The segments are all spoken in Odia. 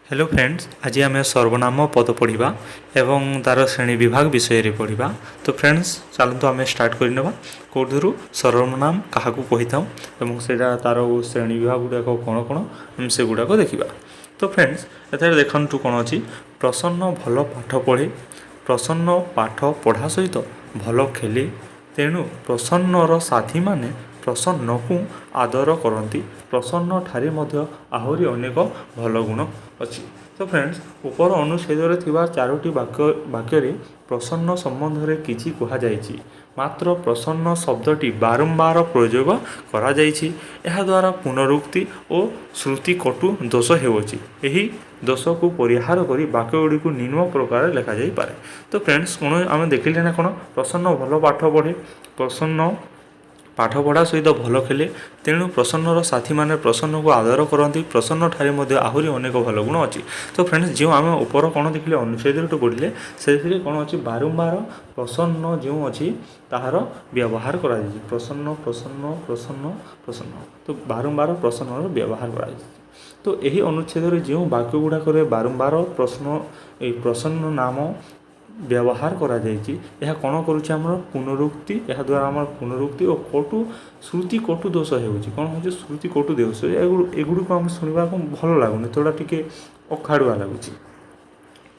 ହ୍ୟାଲୋ ଫ୍ରେଣ୍ଡସ୍, ଆଜି ଆମେ ସର୍ବନାମ ପଦ ପଢ଼ିବା ଏବଂ ତା'ର ଶ୍ରେଣୀ ବିଭାଗ ବିଷୟରେ ପଢ଼ିବା। ତ ଫ୍ରେଣ୍ଡସ୍, ଚାଲନ୍ତୁ ଆମେ ଷ୍ଟାର୍ଟ କରିନେବା। କେଉଁଥିରୁ? ସର୍ବନାମ କାହାକୁ କହିଥାଉ ଏବଂ ସେଇଟା ତା'ର ଶ୍ରେଣୀ ବିଭାଗ ଗୁଡ଼ାକ କ'ଣ କ'ଣ, ଆମେ ସେଗୁଡ଼ାକ ଦେଖିବା। ତ ଫ୍ରେଣ୍ଡସ୍, ଏଥିରେ ଦେଖନ୍ତୁ କ'ଣ ଅଛି। ପ୍ରସନ୍ନ ଭଲ ପାଠ ପଢ଼େ। ପ୍ରସନ୍ନ ପାଠ ପଢ଼ା ସହିତ ଭଲ ଖେଳେ। ତେଣୁ ପ୍ରସନ୍ନର ସାଥୀମାନେ ପ୍ରସନ୍ନକୁ ଆଦର କରନ୍ତି। ପ୍ରସନ୍ନ ଠାରେ ମଧ୍ୟ ଆହୁରି ଅନେକ ଭଲ ଗୁଣ ଅଛି। ତ ଫ୍ରେଣ୍ଡସ୍, ଉପର ଅନୁଚ୍ଛେଦରେ ଥିବା ଚାରୋଟି ବାକ୍ୟରେ ପ୍ରସନ୍ନ ସମ୍ବନ୍ଧରେ କିଛି କୁହାଯାଇଛି। ମାତ୍ର ପ୍ରସନ୍ନ ଶବ୍ଦଟି ବାରମ୍ବାର ପ୍ରୟୋଗ କରାଯାଇଛି। ଏହାଦ୍ୱାରା ପୁନରୁକ୍ତି ଓ ଶ୍ରୁତିକଟୁ ଦୋଷ ହେଉଅଛି। ଏହି ଦୋଷକୁ ପରିହାର କରି ବାକ୍ୟଗୁଡ଼ିକୁ ନିମ୍ନ ପ୍ରକାରରେ ଲେଖାଯାଇପାରେ। ତ ଫ୍ରେଣ୍ଡସ୍, କ'ଣ ଆମେ ଦେଖିଲେ ନା କ'ଣ? ପ୍ରସନ୍ନ ଭଲ ପାଠ ପଢ଼େ। ପ୍ରସନ୍ନ ପାଠ ପଢ଼ା ସହିତ ଭଲ ଖେଳେ। ତେଣୁ ପ୍ରସନ୍ନର ସାଥୀମାନେ ପ୍ରସନ୍ନକୁ ଆଦର କରନ୍ତି। ପ୍ରସନ୍ନ ଠାରେ ମଧ୍ୟ ଆହୁରି ଅନେକ ଭଲ ଗୁଣ ଅଛି। ତ ଫ୍ରେଣ୍ଡସ୍, ଯେଉଁ ଆମେ ଉପର କ'ଣ ଦେଖିଲେ, ଅନୁଚ୍ଛେଦଟି ପଢ଼ିଲେ, ସେଥିରେ କ'ଣ ଅଛି? ବାରମ୍ବାର ପ୍ରସନ୍ନ ଯେଉଁ ଅଛି, ତାହାର ବ୍ୟବହାର କରାଯାଇଛି। ପ୍ରସନ୍ନ, ପ୍ରସନ୍ନ, ପ୍ରସନ୍ନ, ପ୍ରସନ୍ନ। ତ ବାରମ୍ବାର ପ୍ରସନ୍ନର ବ୍ୟବହାର କରାଯାଇଛି। ତ ଏହି ଅନୁଚ୍ଛେଦରେ ଯେଉଁ ବାକ୍ୟ ଗୁଡ଼ାକରେ ବାରମ୍ବାର ଏଇ ପ୍ରସନ୍ନ ନାମ ବ୍ୟବହାର କରାଯାଇଛି, ଏହା କ'ଣ କରୁଛି? ଆମର ପୁନରୁକ୍ତି। ଏହାଦ୍ୱାରା ଆମର ପୁନରୁକ୍ତି ଓ ଶ୍ରୁତି କଟୁ ଦୋଷ ହେଉଛି। କ'ଣ ହେଉଛି? ଶ୍ରୁତି କଟୁ ଦୋଷ। ଏଗୁଡ଼ିକୁ ଆମେ ଶୁଣିବାକୁ ଭଲ ଲାଗୁନି, ଥୋଡ଼ା ଟିକେ ଅଖାଡ଼ୁଆ ଲାଗୁଛି।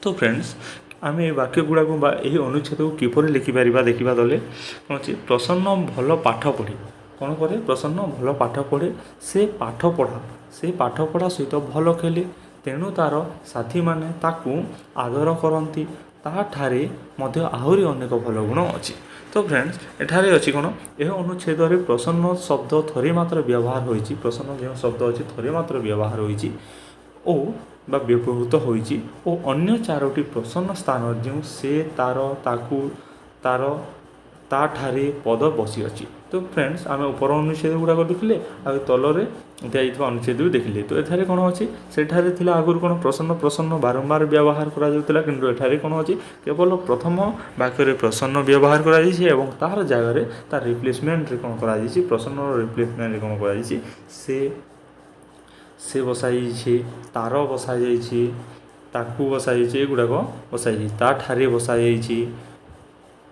ତ ଫ୍ରେଣ୍ଡସ୍, ଆମେ ଏ ବାକ୍ୟ ଗୁଡ଼ାକୁ ବା ଏହି ଅନୁଚ୍ଛେଦକୁ କିପରି ଲେଖିପାରିବା, ଦେଖିବା। ଦଲେ କ'ଣ ଅଛି? ପ୍ରସନ୍ନ ଭଲ ପାଠ ପଢ଼େ। କ'ଣ କରେ? ପ୍ରସନ୍ନ ଭଲ ପାଠ ପଢ଼େ। ସେ ପାଠ ପଢ଼ା ସହିତ ଭଲ ଖେଳେ। ତେଣୁ ତା'ର ସାଥୀମାନେ ତାକୁ ଆଦର କରନ୍ତି। ତାଠାରେ ମଧ୍ୟ ଆହୁରି ଅନେକ ଭଲ ଗୁଣ ଅଛି। ତ ଫ୍ରେଣ୍ଡସ୍, ଏଠାରେ ଅଛି କ'ଣ? ଏହି ଅନୁଚ୍ଛେଦରେ ପ୍ରସନ୍ନ ଶବ୍ଦ ଥରେ ମାତ୍ର ବ୍ୟବହାର ହୋଇଛି। ପ୍ରସନ୍ନ ଯେଉଁ ଶବ୍ଦ ଅଛି, ଥରେ ମାତ୍ର ବ୍ୟବହାର ହୋଇଛି ଓ ବା ବ୍ୟବହୃତ ହୋଇଛି ଓ ଅନ୍ୟ ଚାରୋଟି ପ୍ରସନ୍ନ ସ୍ଥାନରେ ଯେଉଁ ସେ, ତାର, ତାକୁ, ତାର, ତାଠାରେ ପଦ ବସିଅଛି। ତ ଫ୍ରେଣ୍ଡସ୍, ଆମେ ଉପର ଅନୁଚ୍ଛେଦ ଗୁଡ଼ାକ ଦେଖିଲେ ଆଉ ତଳରେ ଦିଆଯାଇଥିବା ଅନୁଚ୍ଛେଦ ବି ଦେଖିଲେ। ତ ଏଠାରେ କ'ଣ ଅଛି? ସେଠାରେ ଥିଲା ଆଗରୁ କ'ଣ? ପ୍ରସନ୍ନ, ପ୍ରସନ୍ନ ବାରମ୍ବାର ବ୍ୟବହାର କରାଯାଉଥିଲା। କିନ୍ତୁ ଏଠାରେ କ'ଣ ଅଛି? କେବଳ ପ୍ରଥମ ବାକ୍ୟରେ ପ୍ରସନ୍ନ ବ୍ୟବହାର କରାଯାଇଛି ଏବଂ ତାହାର ଜାଗାରେ, ତାର ରିପ୍ଲେସମେଣ୍ଟରେ କ'ଣ କରାଯାଇଛି? ପ୍ରସନ୍ନର ରିପ୍ଲେସମେଣ୍ଟରେ କ'ଣ କରାଯାଇଛି? ସେ ବସାଯାଇଛି, ତାର ବସାଯାଇଛି, ତାକୁ ବସାଯାଇଛି, ଏଗୁଡ଼ାକ ବସାଯାଇଛି, ତାଠାରେ ବସାଯାଇଛି,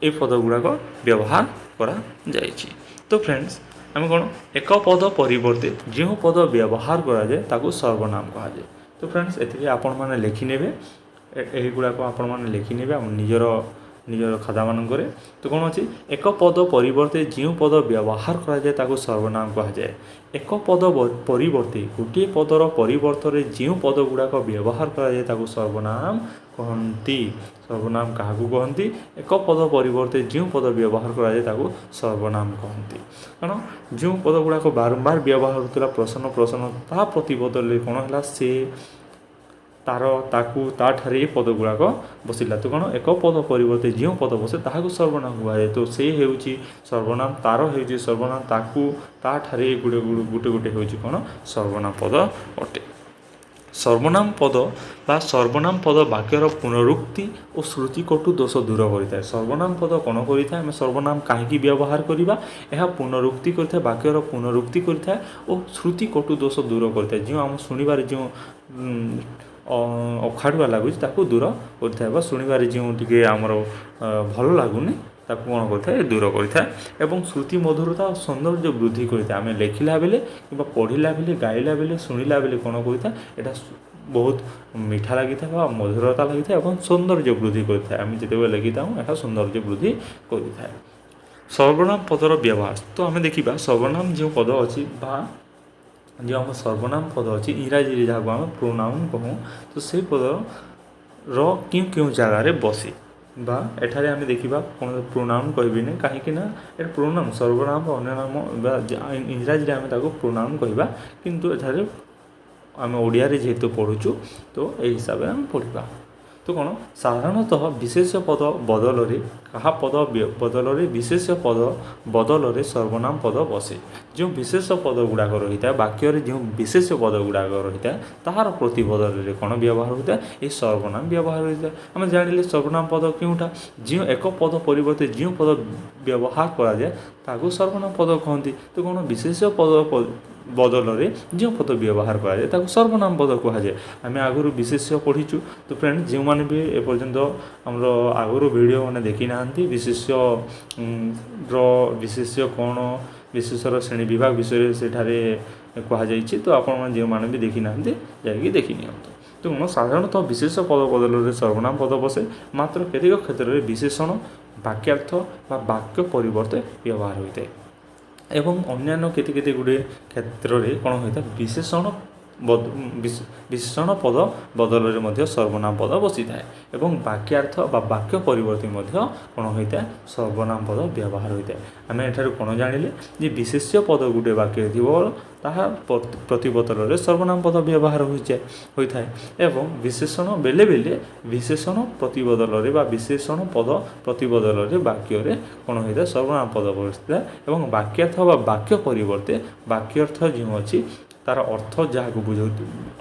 ଏ ପଦ ଗୁଡ଼ାକ ବ୍ୟବହାର କରାଯାଇଛି। ତ ଫ୍ରେଣ୍ଡସ୍, ଆମେ କ'ଣ? ଏକ ପଦ ପରିବର୍ତ୍ତେ ଯେଉଁ ପଦ ବ୍ୟବହାର କରାଯାଏ, ତାକୁ ସର୍ବନାମ କୁହାଯାଏ। ତ ଫ୍ରେଣ୍ଡସ୍, ଏଥିରେ ଆପଣମାନେ ଲେଖିନେବେ। ଏହିଗୁଡ଼ାକ ଆପଣମାନେ ଲେଖିନେବେ ଆମ ନିଜର ନିଜର ଖାତାମାନଙ୍କରେ। ତ କ'ଣ ଅଛି? ଏକ ପଦ ପରିବର୍ତ୍ତେ ଯେଉଁ ପଦ ବ୍ୟବହାର କରାଯାଏ, ତାକୁ ସର୍ବନାମ କୁହାଯାଏ। ଏକ ପଦ ପରିବର୍ତ୍ତେ, ଗୋଟିଏ ପଦର ପରିବର୍ତ୍ତରେ ଯେଉଁ ପଦ ଗୁଡ଼ାକ ବ୍ୟବହାର କରାଯାଏ, ତାକୁ ସର୍ବନାମ କହନ୍ତି। ସର୍ବନାମ କାହାକୁ କହନ୍ତି? ଏକ ପଦ ପରିବର୍ତ୍ତେ ଯେଉଁ ପଦ ବ୍ୟବହାର କରାଯାଏ, ତାକୁ ସର୍ବନାମ କହନ୍ତି। କାରଣ ଯେଉଁ ପଦ ଗୁଡ଼ାକ ବାରମ୍ବାର ବ୍ୟବହାର ହେଉଥିଲା, ପ୍ରସନ୍ନ, ପ୍ରସନ୍ନ, ତା ପ୍ରତିବଦଳରେ କ'ଣ ହେଲା? ସେ, ତାର, ତାକୁ, ତାଠାରେ ଏ ପଦ ଗୁଡ଼ାକ ବସିଲା। ତ କ'ଣ? ଏକ ପଦ ପରିବର୍ତ୍ତେ ଯେଉଁ ପଦ ବସେ, ତାହାକୁ ସର୍ବନାମ କୁହାଯାଏ। ତ ସେ ହେଉଛି ସର୍ବନାମ, ତାର ହେଉଛି ସର୍ବନାମ, ତାକୁ, ତାଠାରେ ଏ ଗୋଟେ ଗୋଟେ ହେଉଛି କ'ଣ? ସର୍ବନାମ ପଦ ଅଟେ। ସର୍ବନାମ ପଦ ବା ସର୍ବନାମ ପଦ ବାକ୍ୟର ପୁନରୁକ୍ତି ଓ ଶ୍ରୁତିକଟୁ ଦୋଷ ଦୂର କରିଥାଏ। ସର୍ବନାମ ପଦ କ'ଣ କରିଥାଏ? ଆମେ ସର୍ବନାମ କାହିଁକି ବ୍ୟବହାର କରିବା? ଏହା ପୁନରୁକ୍ତି କରିଥାଏ, ବାକ୍ୟର ପୁନରୁକ୍ତି କରିଥାଏ ଓ ଶ୍ରୁତିକଟୁ ଦୋଷ ଦୂର କରିଥାଏ। ଯେଉଁ ଆମ ଶୁଣିବାରେ ଯେଉଁ ଅଖାଡ଼ୁଆ ଲାଗୁଛି, ତାକୁ ଦୂର କରିଥାଏ ବା ଶୁଣିବାରେ ଯେଉଁ ଟିକେ ଆମର ଭଲ ଲାଗୁନି, ତାକୁ କ'ଣ କରିଥାଏ? ଦୂର କରିଥାଏ ଏବଂ ଶ୍ରୁତି ମଧୁରତା ଓ ସୌନ୍ଦର୍ଯ୍ୟ ବୃଦ୍ଧି କରିଥାଏ। ଆମେ ଲେଖିଲା ବେଳେ କିମ୍ବା ପଢ଼ିଲା ବେଳେ, ଗାଇଲା ବେଳେ, ଶୁଣିଲା ବେଳେ କ'ଣ କରିଥାଏ? ଏଇଟା ବହୁତ ମିଠା ଲାଗିଥାଏ ବା ମଧୁରତା ଲାଗିଥାଏ ଏବଂ ସୌନ୍ଦର୍ଯ୍ୟ ବୃଦ୍ଧି କରିଥାଏ। ଆମେ ଯେତେବେଳେ ଲେଖିଥାଉ, ଏହା ସୌନ୍ଦର୍ଯ୍ୟ ବୃଦ୍ଧି କରିଥାଏ। ସର୍ବନାମ ପଦର ବ୍ୟବହାର। ତ ଆମେ ଦେଖିବା, ସର୍ବନାମ ଯେଉଁ ପଦ ଅଛି ବା ଯେଉଁ ଆମ ସର୍ବନାମ ପଦ ଅଛି, ଇଂରାଜୀରେ ଯାହାକୁ ଆମେ ପ୍ରୋନାଉନ୍ କହୁ, ତ ସେଇ ପଦର କେଉଁ କେଉଁ ଜାଗାରେ ବସେ ବା ଏଠାରେ ଆମେ ଦେଖିବା କ'ଣ? ପ୍ରୋନାଉନ୍ କହିବିନି, କାହିଁକି ନା ଏଟା ପ୍ରୋନାଉନ୍, ସର୍ବନାମ ଅନ୍ୟ ନାମ ବା ଇଂରାଜୀରେ ଆମେ ତାକୁ ପ୍ରୋନାଉନ୍ କହିବା। କିନ୍ତୁ ଏଠାରେ ଆମେ ଓଡ଼ିଆରେ ଯେହେତୁ ପଢ଼ୁଛୁ, ତ ଏହି ହିସାବରେ ଆମେ ପଢ଼ିବା। ତ କ'ଣ? ସାଧାରଣତଃ ବିଶେଷ୍ୟ ପଦ ବଦଳରେ କାହା ପଦ ବଦଳରେ? ବିଶେଷ୍ୟ ପଦ ବଦଳରେ ସର୍ବନାମ ପଦ ବସେ। ଯେଉଁ ବିଶେଷ୍ୟ ପଦ ଗୁଡ଼ାକ ରହିଥାଏ, ବାକ୍ୟରେ ଯେଉଁ ବିଶେଷ୍ୟ ପଦ ଗୁଡ଼ାକ ରହିଥାଏ, ତାହାର ପ୍ରତିବଦଳରେ କ'ଣ ବ୍ୟବହାର ହୋଇଥାଏ? ଏହି ସର୍ବନାମ ବ୍ୟବହାର ହୋଇଥାଏ। ଆମେ ଜାଣିଲେ ସର୍ବନାମ ପଦ କେଉଁଟା? ଯେଉଁ ଏକ ପଦ ପରିବର୍ତ୍ତେ ଯେଉଁ ପଦ ବ୍ୟବହାର କରାଯାଏ, ତାକୁ ସର୍ବନାମ ପଦ କହନ୍ତି। ତ କ'ଣ? ବିଶେଷ୍ୟ ପଦ ବଦଳରେ ଯେଉଁ ପଦ ବ୍ୟବହାର କରାଯାଏ ତାକୁ ସର୍ବନାମ ପଦ କୁହାଯାଏ। ଆମେ ଆଗରୁ ବିଶେଷ୍ୟ ପଢ଼ିଛୁ। ତ ଫ୍ରେଣ୍ଡ, ଯେଉଁମାନେ ବି ଏପର୍ଯ୍ୟନ୍ତ ଆମର ଆଗରୁ ଭିଡ଼ିଓ ମାନେ ଦେଖିନାହାନ୍ତି, ବିଶେଷ୍ୟ ର ବିଶେଷ୍ୟ କ'ଣ, ବିଶେଷ୍ୟର ଶ୍ରେଣୀ ବିଭାଗ ବିଷୟରେ ସେଠାରେ କୁହାଯାଇଛି, ତ ଆପଣମାନେ ଯେଉଁମାନେ ବି ଦେଖିନାହାନ୍ତି ଯାଇକି ଦେଖି ନିଅନ୍ତୁ। ତେଣୁ ସାଧାରଣତଃ ବିଶେଷ ପଦ ବଦଳରେ ସର୍ବନାମ ପଦ ବସେ, ମାତ୍ର କେତେକ କ୍ଷେତ୍ରରେ ବିଶେଷଣ, ବାକ୍ୟାର୍ଥ ବା ବାକ୍ୟ ପରିବର୍ତ୍ତେ ବ୍ୟବହାର ହୋଇଥାଏ ଏବଂ ଅନ୍ୟାନ୍ୟ କେତେ କେତେ ଗୁଡ଼ିଏ କ୍ଷେତ୍ରରେ କ'ଣ ହୋଇଥାଏ, ବିଶେଷଣ ପଦ ବଦଳରେ ମଧ୍ୟ ସର୍ବନାମ ପଦ ବସିଥାଏ ଏବଂ ବାକ୍ୟାର୍ଥ ବା ବାକ୍ୟ ପରିବର୍ତ୍ତେ ମଧ୍ୟ କ'ଣ ହୋଇଥାଏ, ସର୍ବନାମ ପଦ ବ୍ୟବହାର ହୋଇଥାଏ। ଆମେ ଏଠାରୁ କ'ଣ ଜାଣିଲେ ଯେ ବିଶେଷ୍ୟ ପଦ ଗୋଟିଏ ବାକ୍ୟରେ ଥିବ, ତାହା ପ୍ରତିବଦଳରେ ସର୍ବନାମ ପଦ ବ୍ୟବହାର ହୋଇଥାଏ ଏବଂ ବିଶେଷଣ ବେଳେ ବେଳେ ବିଶେଷଣ ପ୍ରତିବଦଳରେ ବା ବିଶେଷଣ ପଦ ପ୍ରତିବଦଳରେ ବାକ୍ୟରେ କ'ଣ ହୋଇଥାଏ, ସର୍ବନାମ ପଦ ବସିଥାଏ ଏବଂ ବାକ୍ୟାର୍ଥ ବା ବାକ୍ୟ ପରିବର୍ତ୍ତେ ବାକ୍ୟାର୍ଥ ଯେଉଁ ଅଛି ତାର ଅର୍ଥ ଯାହାକୁ ବୁଝାଉ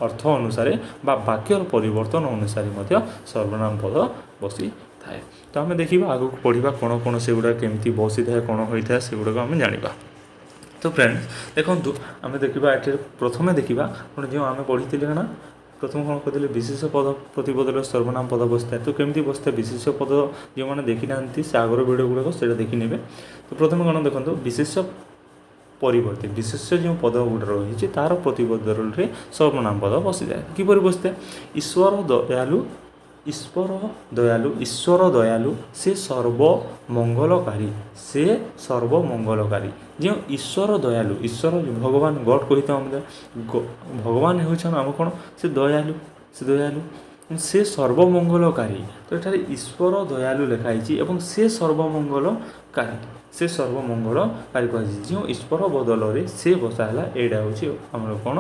ଅର୍ଥ ଅନୁସାରେ ବା ବାକ୍ୟର ପରିବର୍ତ୍ତନ ଅନୁସାରେ ମଧ୍ୟ ସର୍ବନାମ ପଦ ବସିଥାଏ। ତ ଆମେ ଦେଖିବା, ଆଗକୁ ପଢ଼ିବା କ'ଣ କ'ଣ ସେଗୁଡ଼ା କେମିତି ବସିଥାଏ, କ'ଣ ହୋଇଥାଏ, ସେଗୁଡ଼ାକ ଆମେ ଜାଣିବା। ତ ଫ୍ରେଣ୍ଡସ୍ ଦେଖନ୍ତୁ, ଆମେ ଦେଖିବା ଏଠି ପ୍ରଥମେ ଦେଖିବା କ'ଣ ଯେଉଁ ଆମେ ପଢ଼ିଥିଲେ ନା ପ୍ରଥମେ କ'ଣ କହିଥିଲେ, ବିଶେଷ ପଦ ପ୍ରତିବଦଳରେ ସର୍ବନାମ ପଦ ବସିଥାଏ। ତ କେମିତି ବସିଥାଏ ବିଶେଷ ପଦ, ଯେଉଁମାନେ ଦେଖିନାହାନ୍ତି ସେ ଆଗର ଭିଡ଼ିଓ ଗୁଡ଼ାକ ସେଇଟା ଦେଖିନେବେ। ତ ପ୍ରଥମେ କ'ଣ ଦେଖନ୍ତୁ, ବିଶେଷ ପରିବର୍ତ୍ତେ ବିଶେଷ ଯେଉଁ ପଦ ଗୁଡ଼ା ରହିଛି ତାର ପ୍ରତିବଦଳରେ ସର୍ବନାମ ପଦ ବସିଥାଏ। କିପରି ବସିଥାଏ? ଈଶ୍ୱର ଦୟାଲୁ, ଈଶ୍ୱର ଦୟାଲୁ, ଈଶ୍ୱର ଦୟାଲୁ, ସେ ସର୍ବମଙ୍ଗଳକାରୀ, ସେ ସର୍ବମଙ୍ଗଳକାରୀ। ଯେଉଁ ଈଶ୍ୱର ଦୟାଲୁ, ଈଶ୍ୱର ଭଗବାନ ଗଡ଼ କହିଥାଉ ଆମେ, ଭଗବାନ ହେଉଛନ୍ ଆମ କ'ଣ, ସେ ଦୟାଲୁ, ସେ ଦୟାଲୁ, ସେ ସର୍ବମଙ୍ଗଳକାରୀ। ତ ଏଠାରେ ଈଶ୍ୱର ଦୟାଲୁ ଲେଖା ହେଇଛି ଏବଂ ସେ ସର୍ବମଙ୍ଗଳକାରୀ, ସେ ସର୍ବମଙ୍ଗଳକାରୀ କୁହାଯାଇଛି। ଯେଉଁ ଈଶ୍ୱର ବଦଳରେ ସେ ବସା ହେଲା, ଏଇଟା ହେଉଛି ଆମର କ'ଣ,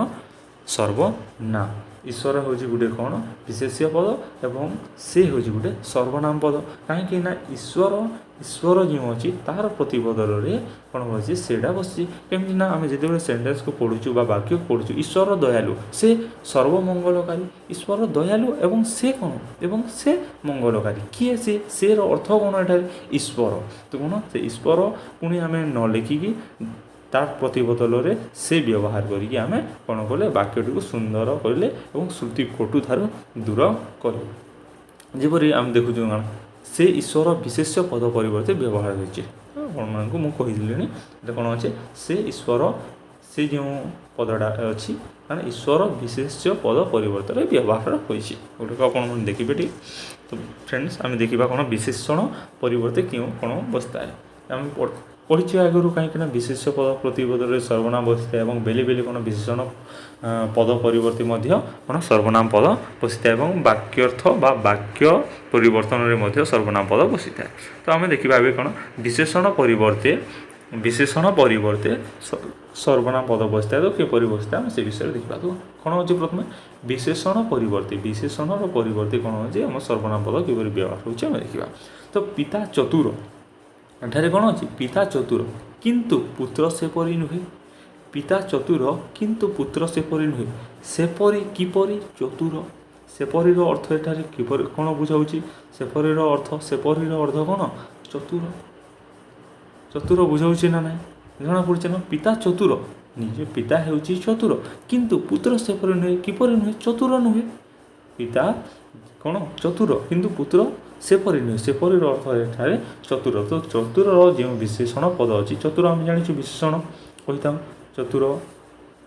ସର୍ବନାମ। ଈଶ୍ୱର ହେଉଛି ଗୋଟେ କ'ଣ, ବିଶେଷ୍ୟ ପଦ ଏବଂ ସେ ହେଉଛି ଗୋଟେ ସର୍ବନାମ ପଦ। କାହିଁକି ନା ଈଶ୍ୱର ଯେଉଁ ଅଛି ତାହାର ପ୍ରତିବଦଳରେ କ'ଣ ବସିଛି, ସେଇଟା ବସିଛି। କେମିତି ନା ଆମେ ଯେତେବେଳେ ସେଣ୍ଟେନ୍ସକୁ ପଢ଼ୁଛୁ ବା ବାକ୍ୟକୁ ପଢ଼ୁଛୁ, ଈଶ୍ୱର ଦୟାଲୁ, ସେ ସର୍ବମଙ୍ଗଳକାରୀ, ଈଶ୍ୱର ଦୟାଲୁ ଏବଂ ସେ କ'ଣ, ଏବଂ ସେ ମଙ୍ଗଳକାରୀ। କିଏ ସେ? ସେର ଅର୍ଥ କ'ଣ ଏଠାରେ? ଈଶ୍ୱର। ତ କ'ଣ ସେ ଈଶ୍ୱର ପୁଣି ଆମେ ନ ଲେଖିକି ତାର ପ୍ରତିବଦଳରେ ସେ ବ୍ୟବହାର କରିକି ଆମେ କ'ଣ କଲେ, ବାକ୍ୟଟିକୁ ସୁନ୍ଦର କଲେ ଏବଂ ଶ୍ରୁତି କଟୁଠାରୁ ଦୂର କଲେ। ଯେପରି ଆମେ ଦେଖୁଛୁ କ'ଣ, ସେ ଈଶ୍ୱର ବିଶେଷ୍ୟ ପଦ ପରିବର୍ତ୍ତେ ବ୍ୟବହାର ହୋଇଛି। ଆପଣମାନଙ୍କୁ ମୁଁ କହିଦେଲିଣି ଏଟା କ'ଣ ଅଛି, ସେ ଈଶ୍ୱର, ସେ ଯେଉଁ ପଦଟା ଅଛି ମାନେ ଈଶ୍ୱର ବିଶେଷ୍ୟ ପଦ ପରିବର୍ତ୍ତରେ ବ୍ୟବହାର ହୋଇଛି। ଗୋଟିକ ଆପଣମାନେ ଦେଖିବେ ଟିକେ। ତ ଫ୍ରେଣ୍ଡସ୍ ଆମେ ଦେଖିବା କ'ଣ ବିଶେଷଣ ପରିବର୍ତ୍ତେ କେଉଁ କ'ଣ ବସିଥାଏ। ଆମେ ପଢ଼ିଛୁ ଆଗରୁ, କାହିଁକିନା ବିଶେଷ୍ୟ ପଦ ପ୍ରତିବଦଳରେ ସର୍ବନାମ ବସିଥାଏ ଏବଂ ବେଲେ ବେଲେ କ'ଣ ବିଶେଷଣ ପଦ ପରିବର୍ତ୍ତେ ମଧ୍ୟ କ'ଣ ସର୍ବନାମ ପଦ ବସିଥାଏ ଏବଂ ବାକ୍ୟର୍ଥ ବା ବାକ୍ୟ ପରିବର୍ତ୍ତନରେ ମଧ୍ୟ ସର୍ବନାମ ପଦ ବସିଥାଏ। ତ ଆମେ ଦେଖିବା ଏବେ କ'ଣ ବିଶେଷଣ ପରିବର୍ତ୍ତେ, ବିଶେଷଣ ପରିବର୍ତ୍ତେ ସର୍ବନାମ ପଦ ବସିଥାଏ। ତ କିପରି ବସିଥାଏ ଆମେ ସେ ବିଷୟରେ ଦେଖିବା। ତ କ'ଣ ଅଛି ପ୍ରଥମେ ବିଶେଷଣ ପରିବର୍ତ୍ତେ, ବିଶେଷଣର ପରିବର୍ତ୍ତେ କ'ଣ ଅଛି ଆମ ସର୍ବନାମ ପଦ କିପରି ବ୍ୟବହାର ହେଉଛି ଆମେ ଦେଖିବା। ତ ପିତା ଚତୁର, ଏଠାରେ କ'ଣ ଅଛି, ପିତା ଚତୁର କିନ୍ତୁ ପୁତ୍ର ସେପରି ନୁହେଁ। ପିତା ଚତୁର କିନ୍ତୁ ପୁତ୍ର ସେପରି ନୁହେଁ। ସେପରି କିପରି ଚତୁର, ସେପରିର ଅର୍ଥ ଏଠାରେ କିପରି କ'ଣ ବୁଝାଉଛି, ସେପରିର ଅର୍ଥ, ସେପରିର ଅର୍ଥ କ'ଣ, ଚତୁର, ଚତୁର ବୁଝାଉଛି ନା ନାହିଁ ଜଣାପଡ଼ୁଛି ନା। ପିତା ଚତୁର, ନିଜ ପିତା ହେଉଛି ଚତୁର କିନ୍ତୁ ପୁତ୍ର ସେପରି ନୁହେଁ। କିପରି ନୁହେଁ, ଚତୁର ନୁହେଁ। ପିତା କ'ଣ ଚତୁର କିନ୍ତୁ ପୁତ୍ର ସେପରି ନୁହେଁ। ସେପରିର ଅର୍ଥ ଏଠାରେ ଚତୁର। ତ ଚତୁରର ଯେଉଁ ବିଶେଷଣ ପଦ ଅଛି, ଚତୁର ଆମେ ଜାଣିଛୁ ବିଶେଷଣ କହିଥାଉ, ଚତୁର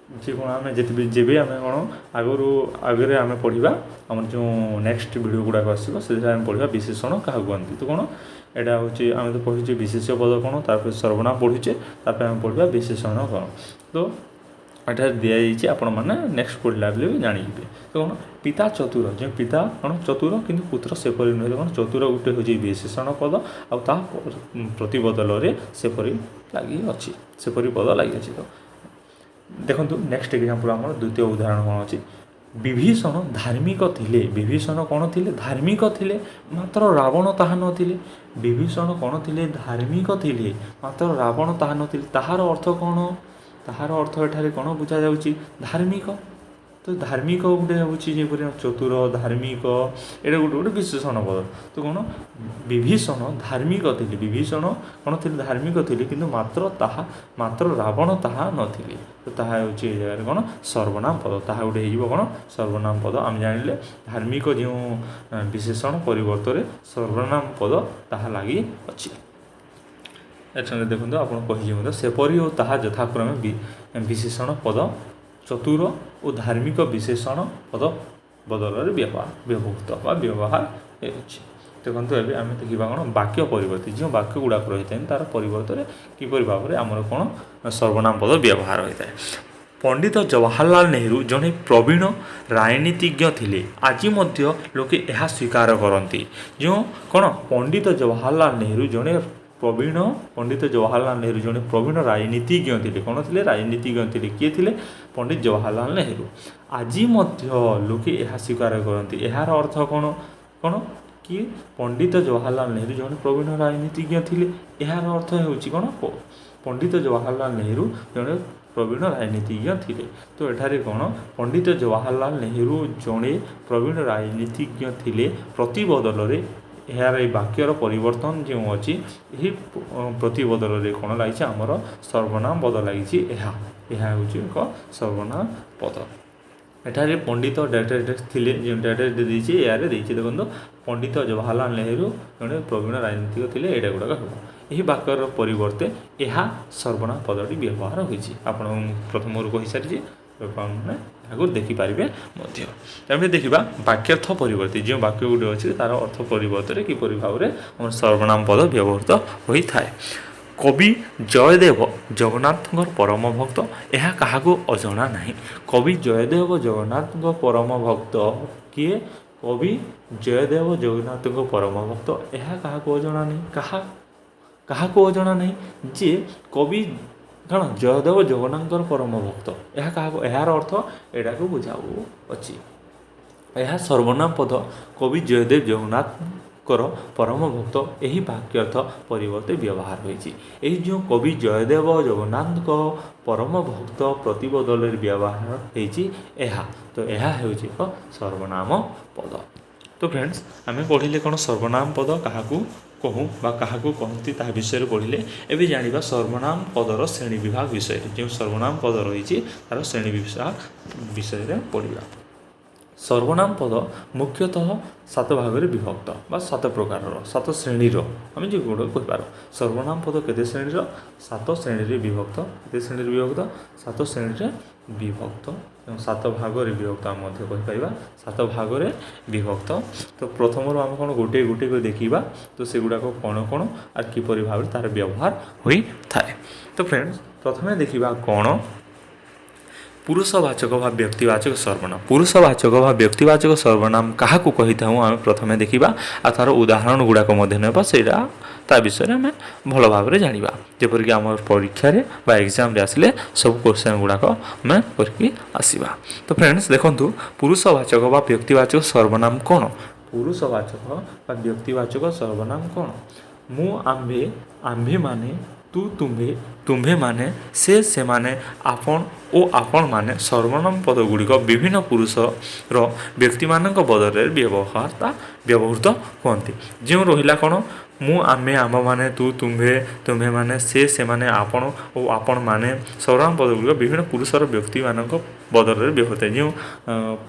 ଯେ କ'ଣ ଆମେ ଯେତେ ଯେବେ ଆମେ କ'ଣ ଆଗରୁ ଆଗରେ ଆମେ ପଢ଼ିବା ଆମର ଯେଉଁ ନେକ୍ସଟ ଭିଡ଼ିଓ ଗୁଡ଼ାକ ଆସିବ ସେଥିରେ ଆମେ ପଢ଼ିବା ବିଶେଷଣ କାହାକୁ କୁହନ୍ତି। ତ କ'ଣ ଏଇଟା ହେଉଛି ଆମେ ତ ପଢ଼ିଛେ ବିଶେଷ୍ୟ ପଦ କ'ଣ, ତାପରେ ସର୍ବନାମ ପଢ଼ୁଛେ, ତାପରେ ଆମେ ପଢ଼ିବା ବିଶେଷଣ କ'ଣ। ତ ଏଠାରେ ଦିଆଯାଇଛି, ଆପଣମାନେ ନେକ୍ସଟ ପଢ଼ିଲା ବେଳେ ବି ଜାଣିଯିବେ। ତ କ'ଣ ପିତା ଚତୁର, ଯେଉଁ ପିତା କ'ଣ ଚତୁର କିନ୍ତୁ ପୁତ୍ର ସେପରି ନୁହେଁ। କ'ଣ ଚତୁର ଗୋଟେ ହେଉଛି ବିଶେଷଣ ପଦ ଆଉ ତା ପ୍ରତିବଦଳରେ ସେପରି ଲାଗିଅଛି, ସେପରି ପଦ ଲାଗିଅଛି। ତ ଦେଖନ୍ତୁ ନେକ୍ସଟ ଏକ୍ଜାମ୍ପଲ୍ ଆମର ଦ୍ୱିତୀୟ ଉଦାହରଣ କ'ଣ ଅଛି, ବିଭୀଷଣ ଧାର୍ମିକ ଥିଲେ। ବିଭୀଷଣ କ'ଣ ଥିଲେ, ଧାର୍ମିକ ଥିଲେ, ମାତ୍ର ରାବଣ ତାହା ନଥିଲେ। ବିଭୀଷଣ କ'ଣ ଥିଲେ, ଧାର୍ମିକ ଥିଲେ, ମାତ୍ର ରାବଣ ତାହା ନଥିଲେ। ତାହାର ଅର୍ଥ କ'ଣ, ତାହାର ଅର୍ଥ ଏଠାରେ କ'ଣ ବୁଝାଯାଉଛି, ଧାର୍ମିକ। ତ ଧାର୍ମିକ ଗୋଟେ ହେଉଛି ଯେପରି ଚତୁର, ଧାର୍ମିକ, ଏଇଟା ଗୋଟେ ଗୋଟେ ବିଶେଷଣ ପଦ। ତ କ'ଣ ବିଭୀଷଣ ଧାର୍ମିକ ଥିଲେ, ବିଭୀଷଣ କ'ଣ ଥିଲେ? ଧାର୍ମିକ ଥିଲେ, କିନ୍ତୁ ମାତ୍ର ରାବଣ ତାହା ନଥିଲେ। ତ ତାହା ହେଉଛି ଏ ଜାଗାରେ କ'ଣ ସର୍ବନାମ ପଦ। ତାହା ଗୋଟେ ହେଇଯିବ କ'ଣ ସର୍ବନାମ ପଦ। ଆମେ ଜାଣିଲେ ଧାର୍ମିକ ଯେଉଁ ବିଶେଷଣ ପରିବର୍ତ୍ତରେ ସର୍ବନାମ ପଦ ତାହା ଲାଗି ଅଛି। ଏଠାରେ ଦେଖନ୍ତୁ, ଆପଣ କହିଛି ମଧ୍ୟ ସେପରି ଓ ତାହା ଯଥାକ୍ରମେ ବିଶେଷଣ ପଦ। ଚତୁର ଓ ଧାର୍ମିକ ବିଶେଷଣ ପଦ ବଦଳରେ ବ୍ୟବହୃତ ବା ବ୍ୟବହାର ହେଉଛି। ଦେଖନ୍ତୁ, ଏବେ ଆମେ ଦେଖିବା କ'ଣ ବାକ୍ୟ ପରିବର୍ତ୍ତେ, ଯେଉଁ ବାକ୍ୟ ଗୁଡ଼ାକ ରହିଥାଏ ତା'ର ପରିବର୍ତ୍ତରେ କିପରି ଭାବରେ ଆମର କ'ଣ ସର୍ବନାମ ପଦ ବ୍ୟବହାର ହୋଇଥାଏ। ପଣ୍ଡିତ ଜବାହରଲାଲ ନେହେରୁ ଜଣେ ପ୍ରବୀଣ ରାଜନୀତିଜ୍ଞ ଥିଲେ, ଆଜି ମଧ୍ୟ ଲୋକେ ଏହା ସ୍ୱୀକାର କରନ୍ତି। ଯେଉଁ କ'ଣ ପଣ୍ଡିତ ଜବାହରଲାଲ ନେହେରୁ ଜଣେ ପ୍ରବୀଣ, ପଣ୍ଡିତ ଜବାହରଲାଲ ନେହେରୁ ଜଣେ ପ୍ରବୀଣ ରାଜନୀତିଜ୍ଞ ଥିଲେ। କ'ଣ ଥିଲେ? ରାଜନୀତିଜ୍ଞ ଥିଲେ। କିଏ ଥିଲେ? ପଣ୍ଡିତ ଜବାହରଲାଲ ନେହେରୁ। ଆଜି ମଧ୍ୟ ଲୋକେ ଏହା ସ୍ୱୀକାର କରନ୍ତି। ଏହାର ଅର୍ଥ କ'ଣ? କ'ଣ କି ପଣ୍ଡିତ ଜବାହରଲାଲ ନେହେରୁ ଜଣେ ପ୍ରବୀଣ ରାଜନୀତିଜ୍ଞ ଥିଲେ। ଏହାର ଅର୍ଥ ହେଉଛି କ'ଣ? ପଣ୍ଡିତ ଜବାହରଲାଲ ନେହେରୁ ଜଣେ ପ୍ରବୀଣ ରାଜନୀତିଜ୍ଞ ଥିଲେ। ତ ଏଠାରେ କ'ଣ ପଣ୍ଡିତ ଜବାହରଲାଲ ନେହେରୁ ଜଣେ ପ୍ରବୀଣ ରାଜନୀତିଜ୍ଞ ଥିଲେ ପ୍ରତିବଦଳରେ, ଏହାର ଏଇ ବାକ୍ୟର ପରିବର୍ତ୍ତନ ଯେଉଁ ଅଛି, ଏହି ପ୍ରତିବଦଳରେ କ'ଣ ଲାଗିଛି? ଆମର ସର୍ବନାମ ପଦ ଲାଗିଛି ଏହା। ଏହା ହେଉଛି ଏକ ସର୍ବନାମ ପଦ। ଏଠାରେ ପଣ୍ଡିତ ଡ୍ୟାସ୍ ଡ୍ୟାସ୍ ଥିଲେ, ଯେଉଁ ଡ୍ୟାସ୍ ଡ୍ୟାସ୍ ଦେଇଛି, ଏହାରେ ଦେଇଛି। ଦେଖନ୍ତୁ, ପଣ୍ଡିତ ଜବାହରଲାଲ ନେହେରୁ ଜଣେ ପ୍ରବୀଣ ରାଜନୀତିକ ଥିଲେ, ଏଇଟା ଗୁଡ଼ାକ ହେବ। ଏହି ବାକ୍ୟର ପରିବର୍ତ୍ତେ ଏହା ସର୍ବନାମ ପଦଟି ବ୍ୟବହାର ହୋଇଛି। ଆପଣ ପ୍ରଥମରୁ କହିସାରିଛି, ଆପଣମାନେ ଏହାକୁ ଦେଖିପାରିବେ ମଧ୍ୟ। ତାପରେ ଦେଖିବା ବାକ୍ୟାର୍ଥ ପରିବର୍ତ୍ତେ, ଯେଉଁ ବାକ୍ୟ ଗୁଡ଼ିକ ଅଛି ତା'ର ଅର୍ଥ ପରିବର୍ତ୍ତରେ କିପରି ଭାବରେ ଆମର ସର୍ବନାମ ପଦ ବ୍ୟବହୃତ ହୋଇଥାଏ। କବି ଜୟଦେବ ଜଗନ୍ନାଥଙ୍କର ପରମ ଭକ୍ତ, ଏହା କାହାକୁ ଅଜଣା ନାହିଁ। କବି ଜୟଦେବ ଜଗନ୍ନାଥଙ୍କ ପରମ ଭକ୍ତ। କିଏ? କବି ଜୟଦେବ ଜଗନ୍ନାଥଙ୍କ ପରମ ଭକ୍ତ, ଏହା କାହାକୁ ଅଜଣା ନାହିଁ। କାହାକୁ ଅଜଣା ନାହିଁ ଯେ କବି କ'ଣ ଜୟଦେବ ଜଗନ୍ନାଥଙ୍କର ପରମ ଭକ୍ତ, ଏହା କାହାକୁ, ଏହାର ଅର୍ଥ ଏଇଟାକୁ ବୁଝାଉଅଛି। ଏହା ସର୍ବନାମ ପଦ। କବି ଜୟଦେବ ଜଗନ୍ନାଥଙ୍କର ପରମ ଭକ୍ତ ଏହି ବାକ୍ୟାର୍ଥ ପରିବର୍ତ୍ତେ ବ୍ୟବହାର ହୋଇଛି। ଏହି ଯେଉଁ କବି ଜୟଦେବ ଜଗନ୍ନାଥଙ୍କ ପରମ ଭକ୍ତ ପ୍ରତିବଦଳରେ ବ୍ୟବହାର ହେଇଛି ଏହା। ତ ଏହା ହେଉଛି ଏକ ସର୍ବନାମ ପଦ। ତ ଫ୍ରେଣ୍ଡସ୍, ଆମେ ପଢ଼ିଲେ କ'ଣ ସର୍ବନାମ ପଦ କାହାକୁ କହୁ ବା କାହାକୁ କହନ୍ତି, ତାହା ବିଷୟରେ ପଢ଼ିଲେ। ଏବେ ଜାଣିବା ସର୍ବନାମ ପଦର ଶ୍ରେଣୀ ବିଭାଗ ବିଷୟରେ। ଯେଉଁ ସର୍ବନାମ ପଦ ରହିଛି ତା'ର ଶ୍ରେଣୀ ବିଭାଗ ବିଷୟରେ ପଢ଼ିବା। ସର୍ବନାମ ପଦ ମୁଖ୍ୟତଃ ସାତ ଭାଗରେ ବିଭକ୍ତ ବା ସାତ ପ୍ରକାରର, ସାତ ଶ୍ରେଣୀର ଆମେ ଯେଉଁଗୁଡ଼ାକ କହିପାରୁ। ସର୍ବନାମ ପଦ କେତେ ଶ୍ରେଣୀର? ସାତ ଶ୍ରେଣୀରେ ବିଭକ୍ତ। କେତେ ଶ୍ରେଣୀରେ ବିଭକ୍ତ? ସାତ ଶ୍ରେଣୀରେ ବିଭକ୍ତ ଏବଂ ସାତ ଭାଗରେ ବିଭକ୍ତ ଆମେ ମଧ୍ୟ କହିପାରିବା, ସାତ ଭାଗରେ ବିଭକ୍ତ। ତ ପ୍ରଥମରୁ ଆମେ କ'ଣ ଗୋଟିଏ ଗୋଟିଏ କରି ଦେଖିବା, ତ ସେଗୁଡ଼ାକ କ'ଣ କ'ଣ ଆଉ କିପରି ଭାବରେ ତା'ର ବ୍ୟବହାର ହୋଇଥାଏ। ତ ଫ୍ରେଣ୍ଡସ୍, ପ୍ରଥମେ ଦେଖିବା କ'ଣ ପୁରୁଷବାଚକ ବା ବ୍ୟକ୍ତିବାଚକ ସର୍ବନାମ। ପୁରୁଷବାଚକ ବା ବ୍ୟକ୍ତିବାଚକ ସର୍ବନାମ କାହାକୁ କହିଥାଉ ଆମେ ପ୍ରଥମେ ଦେଖିବା, ଆଉ ତା'ର ଉଦାହରଣ ଗୁଡ଼ାକ ମଧ୍ୟ ନେବା। ସେଇଟା ତା ବିଷୟରେ ଆମେ ଭଲ ଭାବରେ ଜାଣିବା, ଯେପରିକି ଆମର ପରୀକ୍ଷାରେ ବା ଏକ୍ଜାମ୍ରେ ଆସିଲେ ସବୁ କୋଶ୍ଚେନ୍ ଗୁଡ଼ାକ ଆମେ କରିକି ଆସିବା। ତ ଫ୍ରେଣ୍ଡସ୍, ଦେଖନ୍ତୁ, ପୁରୁଷବାଚକ ବା ବ୍ୟକ୍ତିବାଚକ ସର୍ବନାମ କ'ଣ? ପୁରୁଷବାଚକ ବା ବ୍ୟକ୍ତିବାଚକ ସର୍ବନାମ କ'ଣ? ମୁଁ, ଆମ୍ଭେ, ଆମ୍ଭେମାନେ, ତୁ, ତୁମ୍ଭେ, ତୁମ୍ଭେମାନେ, ସେ, ସେମାନେ, ଆପଣ ଓ ଆପଣମାନେ ସର୍ବନାମ ପଦ ଗୁଡ଼ିକ ବିଭିନ୍ନ ପୁରୁଷର ବ୍ୟକ୍ତିମାନଙ୍କ ବଦଳରେ ବ୍ୟବହୃତ ହୁଅନ୍ତି। ଯେଉଁ ରହିଲା କ'ଣ ମୁଁ, ଆମେ, ଆମ୍ଭମାନେ, ତୁ, ତୁମ୍ଭେ, ତୁମ୍ଭେମାନେ, ସେ, ସେମାନେ, ଆପଣ ଓ ଆପଣମାନେ ସର୍ବନାମ ପଦ ଗୁଡ଼ିକ ବିଭିନ୍ନ ପୁରୁଷର ବ୍ୟକ୍ତିମାନଙ୍କ ବଦଳରେ ବ୍ୟବହୃତ। ଯେଉଁ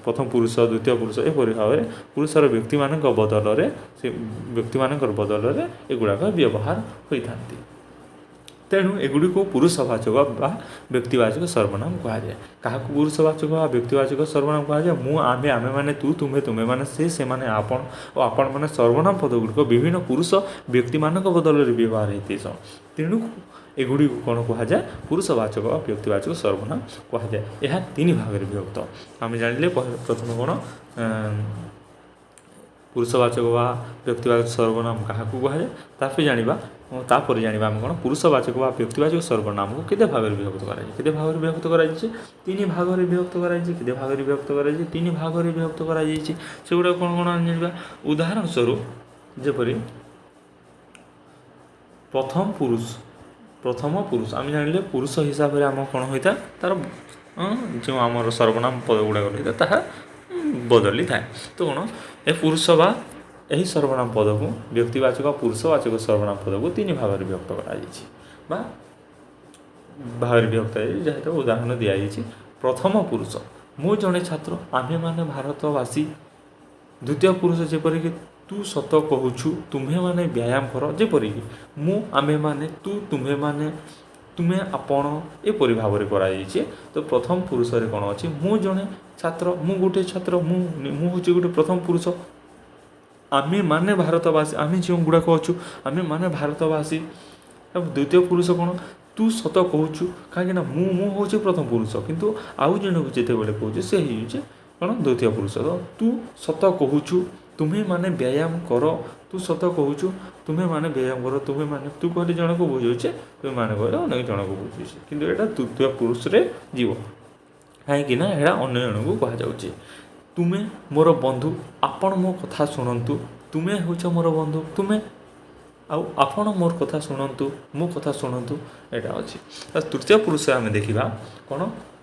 ପ୍ରଥମ ପୁରୁଷ, ଦ୍ୱିତୀୟ ପୁରୁଷ, ଏପରି ଭାବରେ ପୁରୁଷର ବ୍ୟକ୍ତିମାନଙ୍କ ବଦଳରେ, ସେ ବ୍ୟକ୍ତିମାନଙ୍କର ବଦଳରେ ଏଗୁଡ଼ାକ ବ୍ୟବହାର ହୋଇଥାନ୍ତି। ତେଣୁ ଏଗୁଡ଼ିକୁ ପୁରୁଷବାଚକ ବା ବ୍ୟକ୍ତିବାଚକ ସର୍ବନାମ କୁହାଯାଏ। କାହାକୁ ପୁରୁଷବାଚକ ବା ବ୍ୟକ୍ତିବାଚକ ସର୍ବନାମ କୁହାଯାଏ? ମୁଁ, ଆମେ, ଆମେମାନେ, ତୁ, ତୁମ୍ଭେ, ତୁମ୍ଭେମାନେ, ସେ, ସେମାନେ, ଆପଣ ଓ ଆପଣମାନେ ସର୍ବନାମ ପଦ ଗୁଡ଼ିକ ବିଭିନ୍ନ ପୁରୁଷ ବ୍ୟକ୍ତିମାନଙ୍କ ବଦଳରେ ବ୍ୟବହାର ହେଇଥିସନ୍। ତେଣୁ ଏଗୁଡ଼ିକୁ କ'ଣ କୁହାଯାଏ? ପୁରୁଷବାଚକ ବା ବ୍ୟକ୍ତିବାଚକ ସର୍ବନାମ କୁହାଯାଏ। ଏହା ତିନି ଭାଗରେ ବିଭକ୍ତ। ଆମେ ଜାଣିଲେ ପ୍ରଥମେ କ'ଣ ପୁରୁଷବାଚକ ବା ବ୍ୟକ୍ତିବାଚକ ସର୍ବନାମ କାହାକୁ କୁହାଯାଏ। ତାପରେ ଜାଣିବା ଆମେ କ'ଣ ପୁରୁଷବାଚକ ବା ବ୍ୟକ୍ତିବାଚକ ସର୍ବନାମକୁ କେତେ ଭାଗରେ ବିଭକ୍ତ କରାଯାଇଛି। କେତେ ଭାଗରେ ବିଭକ୍ତ କରାଯାଇଛି? ତିନି ଭାଗରେ ବିଭକ୍ତ କରାଯାଇଛି। କେତେ ଭାଗରେ ବିଭକ୍ତ କରାଯାଇଛି? ତିନି ଭାଗରେ ବିଭକ୍ତ କରାଯାଇଛି। ସେଗୁଡ଼ାକ କ'ଣ କ'ଣ ଜାଣିବା। ଉଦାହରଣ ସ୍ୱରୂପ ଯେପରି ପ୍ରଥମ ପୁରୁଷ, ପ୍ରଥମ ପୁରୁଷ ଆମେ ଜାଣିଲେ ପୁରୁଷ ହିସାବରେ ଆମ କ'ଣ ହୋଇଥାଏ, ତା'ର ଯେଉଁ ଆମର ସର୍ବନାମ ପଦ ଗୁଡ଼ାକ ରହିଥାଏ, ତାହା ବଦଳିଥାଏ। ତ କ'ଣ ଏ ପୁରୁଷ ବା ଏହି ସର୍ବନାମ ପଦକୁ, ବ୍ୟକ୍ତିବାଚକ, ପୁରୁଷବାଚକ ସର୍ବନାମ ପଦକୁ ତିନି ଭାଗରେ ବିଭକ୍ତ କରାଯାଇଛି ବା ଭାଗରେ ବିଭକ୍ତ ହେଇଯାଇଛି, ଯାହାର ଉଦାହରଣ ଦିଆଯାଇଛି। ପ୍ରଥମ ପୁରୁଷ, ମୁଁ ଜଣେ ଛାତ୍ର, ଆମ୍ଭେମାନେ ଭାରତବାସୀ। ଦ୍ୱିତୀୟ ପୁରୁଷ, ଯେପରିକି ତୁ ସତ କହୁଛୁ, ତୁମ୍ଭେମାନେ ବ୍ୟାୟାମ କର। ଯେପରିକି ମୁଁ, ଆମ୍ଭେମାନେ, ତୁ, ତୁମ୍ଭେମାନେ, ତୁମେ, ଆପଣ, ଏପରି ଭାବରେ କରାଯାଇଛି। ତ ପ୍ରଥମ ପୁରୁଷରେ କ'ଣ ଅଛି? ମୁଁ ଜଣେ ଛାତ୍ର, ମୁଁ ଗୋଟେ ଛାତ୍ର, ମୁଁ ହେଉଛି ଗୋଟେ ପ୍ରଥମ ପୁରୁଷ। ଆମେମାନେ ଭାରତବାସୀ, ଆମେ ଯେଉଁ ଗୁଡ଼ାକ ଅଛୁ, ଆମେମାନେ ଭାରତବାସୀ। ଏବଂ ଦ୍ୱିତୀୟ ପୁରୁଷ କ'ଣ? ତୁ ସତ କହୁଛୁ। କାହିଁକିନା ମୁଁ ହେଉଛି ପ୍ରଥମ ପୁରୁଷ, କିନ୍ତୁ ଆଉ ଜଣକୁ ଯେତେବେଳେ କହୁଛି, ସେ ହେଇଯାଉଛି କ'ଣ? ଦ୍ୱିତୀୟ ପୁରୁଷ। ତ ତୁ ସତ କହୁଛୁ, ତୁମେମାନେ ବ୍ୟାୟାମ କର। ତୁ ସତ କହୁଛୁ, ତୁମେମାନେ ବ୍ୟାୟାମ କର। ତୁମେମାନେ, ତୁ କହିଲେ ଜଣକୁ ବୁଝାଉଛି, ତୁମେମାନେ କହିଲେ ଅନେକ ଜଣକୁ ବୁଝାଉଛି, କିନ୍ତୁ ଏଇଟା ତୃତୀୟ ପୁରୁଷରେ ଯିବ, କାହିଁକି ନା ଏଇଟା ଅନ୍ୟ ଜଣକୁ କୁହାଯାଉଛି। ତୁମେ ମୋର ବନ୍ଧୁ, ଆପଣ ମୋ କଥା ଶୁଣନ୍ତୁ। ତୁମେ ହେଉଛ ମୋର ବନ୍ଧୁ, ତୁମେ ଆଉ ଆପଣ ମୋର କଥା ଶୁଣନ୍ତୁ, ମୋ କଥା ଶୁଣନ୍ତୁ, ଏଇଟା ଅଛି। ତୃତୀୟ ପୁରୁଷ ଆମେ ଦେଖିବା କ'ଣ?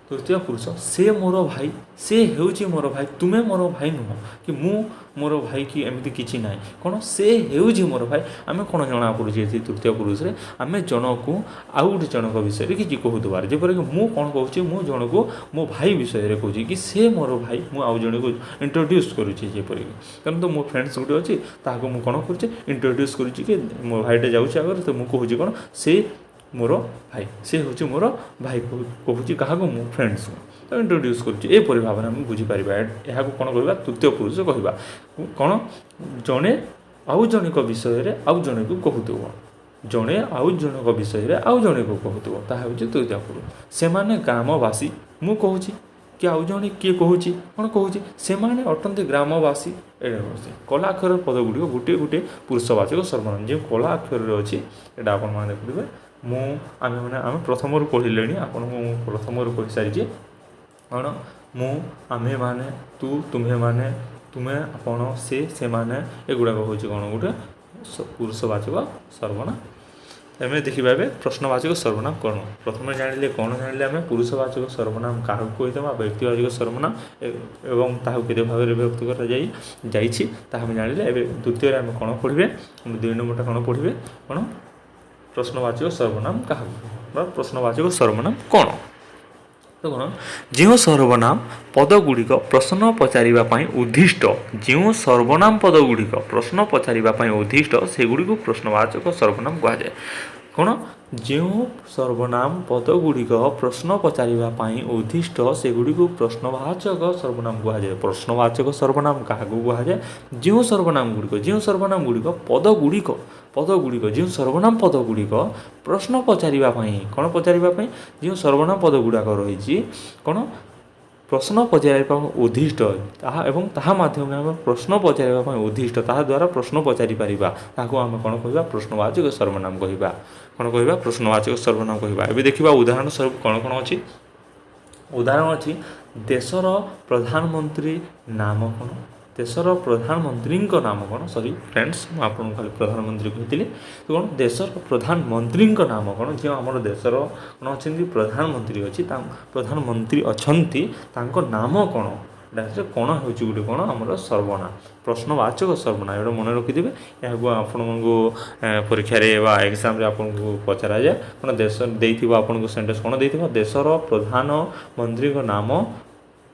ତୃତୀୟ ପୁରୁଷ, ସେ ମୋର ଭାଇ, ସେ ହେଉଛି ମୋର ଭାଇ, ତୁମେ ମୋର ଭାଇ ନୁହଁ କି ମୁଁ ମୋର ଭାଇ କି ଏମିତି କିଛି ନାହିଁ। କ'ଣ? ସେ ହେଉଛି ମୋର ଭାଇ। ଆମେ କ'ଣ ଜଣାପଡ଼ୁଛି ଏଠି? ତୃତୀୟ ପୁରୁଷରେ ଆମେ ଜଣକୁ ଆଉ ଗୋଟେ ଜଣଙ୍କ ବିଷୟରେ କିଛି କହୁଥିବାର। ଯେପରିକି ମୁଁ କ'ଣ କହୁଛି? ମୁଁ ଜଣକୁ ମୋ ଭାଇ ବିଷୟରେ କହୁଛି କି ସେ ମୋର ଭାଇ। ମୁଁ ଆଉ ଜଣକୁ ଇଣ୍ଟ୍ରୋଡ୍ୟୁସ୍ କରୁଛି। ଯେପରିକି ତେଣୁ ତ ମୋ ଫ୍ରେଣ୍ଡସ୍ ଗୋଟେ ଅଛି, ତାହାକୁ ମୁଁ କ'ଣ କରୁଛି? ଇଣ୍ଟ୍ରୋଡ୍ୟୁସ୍ କରୁଛି କି ମୋ ଭାଇଟା ଯାଉଛି ଆଗରେ, ତ ମୁଁ କହୁଛି କ'ଣ? ସେ ମୋର ଭାଇ, ସେ ହେଉଛି ମୋର ଭାଇ କହୁଛି। କାହାକୁ? ମୁଁ ଫ୍ରେଣ୍ଡସ୍କୁ ତ ଇଣ୍ଟ୍ରୋଡ୍ୟୁସ୍ କରୁଛି। ଏପରି ଭାବରେ ଆମେ ବୁଝିପାରିବା। ଏହାକୁ କ'ଣ କହିବା? ତୃତୀୟ ପୁରୁଷ କହିବା। କ'ଣ? ଜଣେ ଆଉ ଜଣଙ୍କ ବିଷୟରେ ଆଉ ଜଣକୁ କହୁଥିବ, ଜଣେ ଆଉ ଜଣଙ୍କ ବିଷୟରେ ଆଉ ଜଣକୁ କହୁଥିବ, ତାହା ହେଉଛି ତୃତୀୟ ପୁରୁଷ। ସେମାନେ ଗ୍ରାମବାସୀ, ମୁଁ କହୁଛି କି ଆଉ ଜଣେ କିଏ କହୁଛି। କ'ଣ କହୁଛି? ସେମାନେ ଅଟନ୍ତି ଗ୍ରାମବାସୀ। ଏଇଟା କହୁଛି। କଳା ଅକ୍ଷର ପଦ ଗୁଡ଼ିକ ଗୋଟିଏ ଗୋଟିଏ ପୁରୁଷବାଚକ ସର୍ବନାମ, ଯେଉଁ କଳା ଅକ୍ଷରରେ ଅଛି, ଏଇଟା ଆପଣମାନେ ଦେଖୁଥିବେ। ମୁଁ, ଆମେମାନେ, ଆମେ ପ୍ରଥମରୁ ପଢ଼ିଲେଣି, ଆପଣଙ୍କୁ ମୁଁ ପ୍ରଥମରୁ କହିସାରିଛି। କ'ଣ? ମୁଁ, ଆମ୍ଭେମାନେ, ତୁ, ତୁମ୍ଭେମାନେ, ତୁମେ, ଆପଣ, ସେ, ସେମାନେ, ଏଗୁଡ଼ାକ ହେଉଛି କ'ଣ? ଗୋଟେ ପୁରୁଷବାଚକ ସର୍ବନାମ। ଆମେ ଦେଖିବା ଏବେ ପ୍ରଶ୍ନବାଚକ ସର୍ବନାମ କ'ଣ। ପ୍ରଥମେ ଜାଣିଲେ କ'ଣ ଜାଣିଲେ ଆମେ? ପୁରୁଷବାଚକ ସର୍ବନାମ କାହାକୁ କହିଥାଉ, ବ୍ୟକ୍ତିବାଚକ ସର୍ବନାମ ଏବଂ ତାହାକୁ କେତେ ଭାଗରେ ବିଭକ୍ତ କରାଯାଇ ଯାଇଛି, ତାହା ଆମେ ଜାଣିଲେ। ଏବେ ଦ୍ୱିତୀୟରେ ଆମେ କ'ଣ ପଢ଼ିବେ? ଦୁଇ ନମ୍ବରଟା କ'ଣ ପଢ଼ିବେ? କ'ଣ? ପ୍ରଶ୍ନବାଚକ ସର୍ବନାମ କାହାକୁ ବା ପ୍ରଶ୍ନବାଚକ ସର୍ବନାମ କ'ଣ? ତ କ'ଣ? ଯେଉଁ ସର୍ବନାମ ପଦଗୁଡ଼ିକ ପ୍ରଶ୍ନ ପଚାରିବା ପାଇଁ ଉଦ୍ଦିଷ୍ଟ, ଯେଉଁ ସର୍ବନାମ ପଦଗୁଡ଼ିକ ପ୍ରଶ୍ନ ପଚାରିବା ପାଇଁ ଉଦ୍ଦିଷ୍ଟ, ସେଗୁଡ଼ିକୁ ପ୍ରଶ୍ନବାଚକ ସର୍ବନାମ କୁହାଯାଏ। କ'ଣ? ଯେଉଁ ସର୍ବନାମ ପଦଗୁଡ଼ିକ ପ୍ରଶ୍ନ ପଚାରିବା ପାଇଁ ଉଦ୍ଦିଷ୍ଟ, ସେଗୁଡ଼ିକୁ ପ୍ରଶ୍ନବାଚକ ସର୍ବନାମ କୁହାଯାଏ। ପ୍ରଶ୍ନବାଚକ ସର୍ବନାମ କାହାକୁ କୁହାଯାଏ? ଯେଉଁ ସର୍ବନାମ ଗୁଡ଼ିକ ପଦଗୁଡ଼ିକ, ଯେଉଁ ସର୍ବନାମ ପଦଗୁଡ଼ିକ ପ୍ରଶ୍ନ ପଚାରିବା ପାଇଁ, କ'ଣ ପଚାରିବା ପାଇଁ, ଯେଉଁ ସର୍ବନାମ ପଦ ଗୁଡ଼ାକ ରହିଛି, କ'ଣ ପ୍ରଶ୍ନ ପଚାରିବା ପାଇଁ ଉଦ୍ଦିଷ୍ଟ ତାହା ଏବଂ ତାହା ମାଧ୍ୟମରେ ଆମେ ପ୍ରଶ୍ନ ପଚାରିବା ପାଇଁ ଉଦ୍ଦିଷ୍ଟ, ତାହା ଦ୍ୱାରା ପ୍ରଶ୍ନ ପଚାରି ପାରିବା, ତାହାକୁ ଆମେ କ'ଣ କହିବା? ପ୍ରଶ୍ନବାଚକ ସର୍ବନାମ କହିବା। କ'ଣ କହିବା? ପ୍ରଶ୍ନବାଚକ ସର୍ବନାମ କହିବା। ଏବେ ଦେଖିବା ଉଦାହରଣ ସ୍ୱରୂପ କ'ଣ କ'ଣ ଅଛି। ଉଦାହରଣ ଅଛି, ଦେଶର ପ୍ରଧାନମନ୍ତ୍ରୀ ନାମ କ'ଣ? ଦେଶର ପ୍ରଧାନମନ୍ତ୍ରୀଙ୍କ ନାମ କ'ଣ? ସରି ଫ୍ରେଣ୍ଡସ୍, ମୁଁ ଆପଣଙ୍କୁ ଖାଲି ପ୍ରଧାନମନ୍ତ୍ରୀ କହିଥିଲି। ତ କ'ଣ? ଦେଶର ପ୍ରଧାନମନ୍ତ୍ରୀଙ୍କ ନାମ କ'ଣ? ଯେଉଁ ଆମର ଦେଶର କ'ଣ ଅଛନ୍ତି, ପ୍ରଧାନମନ୍ତ୍ରୀ ଅଛି, ପ୍ରଧାନମନ୍ତ୍ରୀ ଅଛନ୍ତି, ତାଙ୍କ ନାମ କ'ଣ? ଏଇଟା କ'ଣ ହେଉଛି? ଗୋଟେ କ'ଣ ଆମର ସର୍ବନାମ, ପ୍ରଶ୍ନବାଚକ ସର୍ବନାମ। ଏଇଟା ମନେ ରଖିଥିବେ। ଏହାକୁ ଆପଣଙ୍କୁ ପରୀକ୍ଷାରେ ବା ଏକ୍ଜାମ୍ରେ ଆପଣଙ୍କୁ ପଚରାଯାଏ। କ'ଣ ଦେଶ ଦେଇଥିବ ଆପଣଙ୍କୁ ସେଣ୍ଟେନ୍ସ, କ'ଣ ଦେଇଥିବ? ଦେଶର ପ୍ରଧାନମନ୍ତ୍ରୀଙ୍କ ନାମ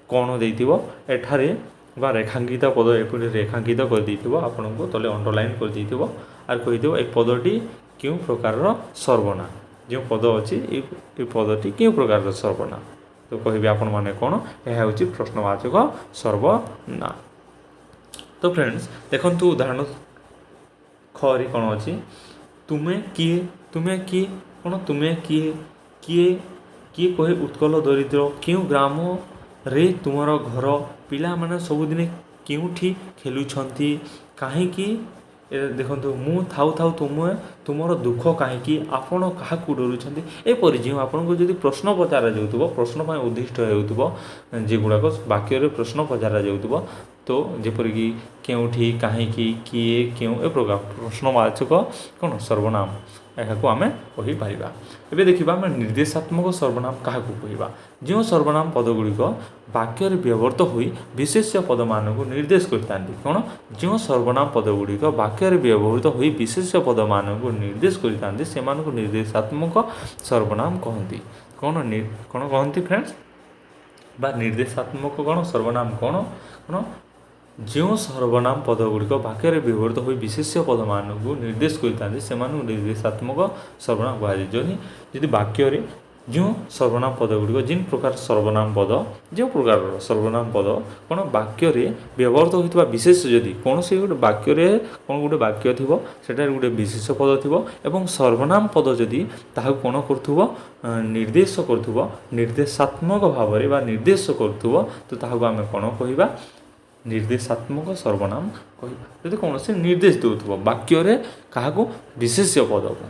କ'ଣ ଦେଇଥିବ ଏଠାରେ ବା ରେଖାଙ୍କିତ ପଦ ଏପରି ରେଖାଙ୍କିତ କରିଦେଇଥିବ, ଆପଣଙ୍କୁ ତଳେ ଅଣ୍ଡରଲାଇନ୍ କରିଦେଇଥିବ ଆଉ କହିଥିବ ଏ ପଦଟି କେଉଁ ପ୍ରକାରର ସର୍ବନାମ, ଯେଉଁ ପଦ ଅଛି ଏ ପଦଟି କେଉଁ ପ୍ରକାରର ସର୍ବନାମ। ତ କହିବେ ଆପଣମାନେ କ'ଣ? ଏହା ହେଉଛି ପ୍ରଶ୍ନବାଚକ ସର୍ବନାମ। ତ ଫ୍ରେଣ୍ଡସ୍, ଦେଖନ୍ତୁ ଉଦାହରଣ ଖରେ କ'ଣ ଅଛି। ତୁମେ କିଏ? ତୁମେ କିଏ? କ'ଣ? ତୁମେ କିଏ? କିଏ କିଏ କହେ ଉତ୍କଳ ଦରିଦ୍ର? କେଉଁ ଗ୍ରାମରେ ତୁମର ଘର? ପିଲାମାନେ ସବୁଦିନେ କେଉଁଠି ଖେଳୁଛନ୍ତି? କାହିଁକି ଏ ଦେଖନ୍ତୁ, ମୁଁ ଥାଉ ଥାଉ ତୁମର ଦୁଃଖ କାହିଁକି? ଆପଣ କାହାକୁ ଡରୁଛନ୍ତି? ଏପରି ଯେଉଁ ଆପଣଙ୍କୁ ଯଦି ପ୍ରଶ୍ନ ପଚରା ଯାଉଥିବ, ପ୍ରଶ୍ନ ପାଇଁ ଉଦ୍ଦିଷ୍ଟ ହେଉଥିବ, ଯେଗୁଡ଼ାକ ବାକ୍ୟରେ ପ୍ରଶ୍ନ ପଚରା ଯାଉଥିବ, ତ ଯେପରିକି କେଉଁଠି, କାହିଁକି, କିଏ, କେଉଁ, ଏ ପ୍ରକାର ପ୍ରଶ୍ନବାଚକ କ'ଣ ସର୍ବନାମ। ଏହାକୁ ଆମେ କହିପାରିବା। ଏବେ ଦେଖିବା ଆମେ ନିର୍ଦ୍ଦେଶାତ୍ମକ ସର୍ବନାମ କାହାକୁ କହିବା। ଯେଉଁ ସର୍ବନାମ ପଦଗୁଡ଼ିକ ବାକ୍ୟରେ ବ୍ୟବହୃତ ହୋଇ ବିଶେଷ୍ୟ ପଦମାନଙ୍କୁ ନିର୍ଦ୍ଦେଶ କରିଥାନ୍ତି। କ'ଣ? ଯେଉଁ ସର୍ବନାମ ପଦଗୁଡ଼ିକ ବାକ୍ୟରେ ବ୍ୟବହୃତ ହୋଇ ବିଶେଷ୍ୟ ପଦମାନଙ୍କୁ ନିର୍ଦ୍ଦେଶ କରିଥାନ୍ତି, ସେମାନଙ୍କୁ ନିର୍ଦ୍ଦେଶାତ୍ମକ ସର୍ବନାମ କହନ୍ତି। କ'ଣ କହନ୍ତି ଫ୍ରେଣ୍ଡସ୍? ବା ନିର୍ଦ୍ଦେଶାତ୍ମକ କ'ଣ ସର୍ବନାମ କ'ଣ? କ'ଣ? ଯେଉଁ ସର୍ବନାମ ପଦଗୁଡ଼ିକ ବାକ୍ୟରେ ବ୍ୟବହୃତ ହୋଇ ବିଶେଷ୍ୟ ପଦମାନଙ୍କୁ ନିର୍ଦ୍ଦେଶ କରିଥାନ୍ତି, ସେମାନଙ୍କୁ ନିର୍ଦ୍ଦେଶାତ୍ମକ ସର୍ବନାମ କୁହାଯାଏ। ଯଦି ବାକ୍ୟରେ ଯେଉଁ ସର୍ବନାମ ପଦଗୁଡ଼ିକ, ଯେଉଁ ପ୍ରକାର ସର୍ବନାମ ପଦ, ଯେଉଁ ପ୍ରକାରର ସର୍ବନାମ ପଦ କ'ଣ ବାକ୍ୟରେ ବ୍ୟବହୃତ ହୋଇଥିବା ବିଶେଷ, ଯଦି କୌଣସି ଗୋଟେ ବାକ୍ୟରେ କ'ଣ ଗୋଟେ ବାକ୍ୟ ଥିବ, ସେଠାରେ ଗୋଟେ ବିଶେଷ ପଦ ଥିବ ଏବଂ ସର୍ବନାମ ପଦ ଯଦି ତାହାକୁ କ'ଣ କରୁଥିବ, ନିର୍ଦ୍ଦେଶ କରୁଥିବ, ନିର୍ଦ୍ଦେଶାତ୍ମକ ଭାବରେ ବା ନିର୍ଦ୍ଦେଶ କରୁଥିବ, ତ ତାହାକୁ ଆମେ କ'ଣ କହିବା? ନିର୍ଦ୍ଦେଶାତ୍ମକ ସର୍ବନାମ କହିବା। ଯଦି କୌଣସି ନିର୍ଦ୍ଦେଶ ଦେଉଥିବ ବାକ୍ୟରେ କାହାକୁ? ବିଶେଷ୍ୟ ପଦକୁ,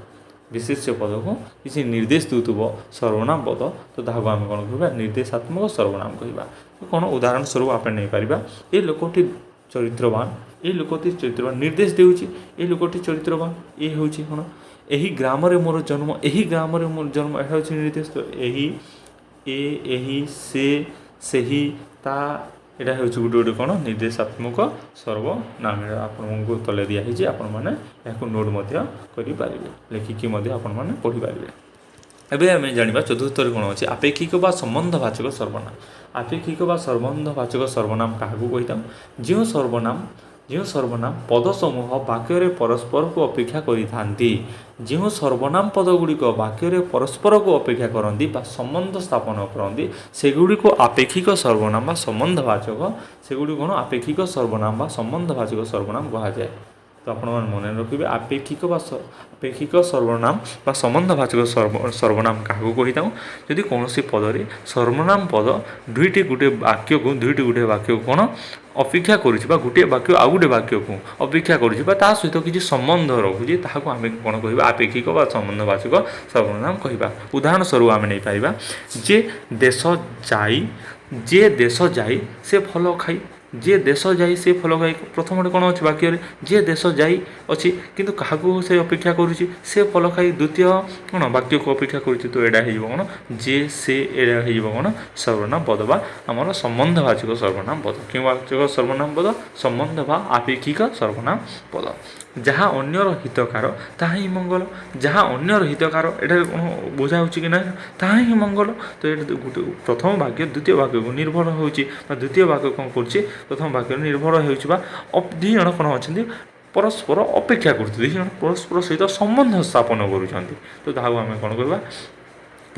ବିଶେଷ୍ୟ ପଦକୁ କିଛି ନିର୍ଦ୍ଦେଶ ଦେଉଥିବ ସର୍ବନାମ ପଦ, ତ ତାହାକୁ ଆମେ କ'ଣ କହିବା? ନିର୍ଦ୍ଦେଶାତ୍ମକ ସର୍ବନାମ କହିବା। କ'ଣ ଉଦାହରଣ ସ୍ୱରୂପ ଆମେ ନେଇପାରିବା, ଏ ଲୋକଟି ଚରିତ୍ରବାନ। ଏ ଲୋକଟି ଚରିତ୍ରବାନ, ନିର୍ଦ୍ଦେଶ ଦେଉଛି, ଏ ଲୋକଟି ଚରିତ୍ରବାନ। ଏ ହେଉଛି କ'ଣ? ଏହି ଗ୍ରାମରେ ମୋର ଜନ୍ମ। ଏହି ଗ୍ରାମରେ ମୋର ଜନ୍ମ, ଏହା ହେଉଛି ନିର୍ଦ୍ଦେଶ। ଏହି, ଏ, ଏହି, ସେ, ସେହି, ତା, ଏଇଟା ହେଉଛି ଗୋଟେ ଗୋଟେ କ'ଣ? ନିର୍ଦ୍ଦେଶାତ୍ମକ ସର୍ବନାମ। ଏଇଟା ଆପଣଙ୍କୁ ତଳେ ଦିଆହେଇଛି, ଆପଣମାନେ ଏହାକୁ ନୋଟ୍ ମଧ୍ୟ କରିପାରିବେ, ଲେଖିକି ମଧ୍ୟ ଆପଣମାନେ ପଢ଼ିପାରିବେ। ଏବେ ଆମେ ଜାଣିବା ଚତୁର୍ଥରେ କ'ଣ ଅଛି, ଆପେକ୍ଷିକ ବା ସମ୍ବନ୍ଧବାଚକ ସର୍ବନାମ। ଆପେକ୍ଷିକ ବା ସମ୍ବନ୍ଧବାଚକ ସର୍ବନାମ କାହାକୁ କହିଥାଉ? ଯେଉଁ ସର୍ବନାମ ପଦ ସମୂହ ବାକ୍ୟରେ ପରସ୍ପରକୁ ଅପେକ୍ଷା କରିଥାନ୍ତି, ଯେଉଁ ସର୍ବନାମ ପଦଗୁଡ଼ିକ ବାକ୍ୟରେ ପରସ୍ପରକୁ ଅପେକ୍ଷା କରନ୍ତି ବା ସମ୍ବନ୍ଧ ସ୍ଥାପନ କରନ୍ତି, ସେଗୁଡ଼ିକୁ ଆପେକ୍ଷିକ ସର୍ବନାମ ବା ସମ୍ବନ୍ଧବାଚକ, ସେଗୁଡ଼ିକୁ କ'ଣ ଆପେକ୍ଷିକ ସର୍ବନାମ ବା ସମ୍ବନ୍ଧବାଚକ ସର୍ବନାମ କୁହାଯାଏ। ତ ଆପଣମାନେ ମନେ ରଖିବେ, ଆପେକ୍ଷିକ ସର୍ବନାମ ବା ସମ୍ବନ୍ଧବାଚକ ସର୍ବନାମ କାହାକୁ କହିଥାଉ? ଯଦି କୌଣସି ପଦରେ ସର୍ବନାମ ପଦ ଦୁଇଟି ଗୋଟିଏ ବାକ୍ୟକୁ, ଦୁଇଟି ଗୋଟିଏ ବାକ୍ୟକୁ କ'ଣ ଅପେକ୍ଷା କରୁଛି ବା ଗୋଟିଏ ବାକ୍ୟ ଆଉ ଗୋଟିଏ ବାକ୍ୟକୁ ଅପେକ୍ଷା କରୁଛି ବା ତା ସହିତ କିଛି ସମ୍ବନ୍ଧ ରଖୁଛି, ତାହାକୁ ଆମେ କ'ଣ କହିବା? ଆପେକ୍ଷିକ ବା ସମ୍ବନ୍ଧବାଚକ ସର୍ବନାମ କହିବା। ଉଦାହରଣ ସ୍ୱରୂପ ଆମେ ନେଇପାରିବା, ଯେ ଦେଶ ଯାଇ ସେ ଫଲ ଖାଇ। ଯେ ଦେଶ ଯାଇ ସେ ଫଲ ଖାଇ। ପ୍ରଥମରେ କ'ଣ ଅଛି ବାକ୍ୟରେ? ଯେ ଦେଶ ଯାଇ ଅଛି, କିନ୍ତୁ କାହାକୁ ସେ ଅପେକ୍ଷା କରୁଛି? ସେ ଫଲ ଖାଇ, ଦ୍ୱିତୀୟ କ'ଣ ବାକ୍ୟକୁ ଅପେକ୍ଷା କରୁଛି। ତ ଏଇଟା ହେଇଯିବ କ'ଣ? ଯେ, ସେ, ଏଇଟା ହେଇଯିବ କ'ଣ? ସର୍ବନାମ ପଦ ବା ଆମର ସମ୍ବନ୍ଧବାଚକ ସର୍ବନାମ ପଦ। କେଉଁ ବାଚକ ସର୍ବନାମ ପଦ? ସମ୍ବନ୍ଧ ବା ଆପେକ୍ଷିକ ସର୍ବନାମ ପଦ। ଯାହା ଅନ୍ୟର ହିତକାର ତାହା ହିଁ ମଙ୍ଗଳ। ଯାହା ଅନ୍ୟର ହିତକାର, ଏଠାରେ କ'ଣ ବୁଝା ହେଉଛି କି ନାହିଁ? ତାହା ହିଁ ମଙ୍ଗଳ। ତ ଏଇଟା ଗୋଟେ ପ୍ରଥମ ବାକ୍ୟ ଦ୍ୱିତୀୟ ବାକ୍ୟକୁ ନିର୍ଭର ହେଉଛି ବା ଦ୍ୱିତୀୟ ବାକ୍ୟ କ'ଣ କରୁଛି? ପ୍ରଥମ ବାକ୍ୟରେ ନିର୍ଭର ହେଉଛି ବା ଦୁଇ ଜଣ କ'ଣ ଅଛନ୍ତି? ପରସ୍ପର ଅପେକ୍ଷା କରୁଛନ୍ତି। ଦୁଇ ଜଣ ପରସ୍ପର ସହିତ ସମ୍ବନ୍ଧ ସ୍ଥାପନ କରୁଛନ୍ତି। ତ ତାହାକୁ ଆମେ କ'ଣ କହିବା?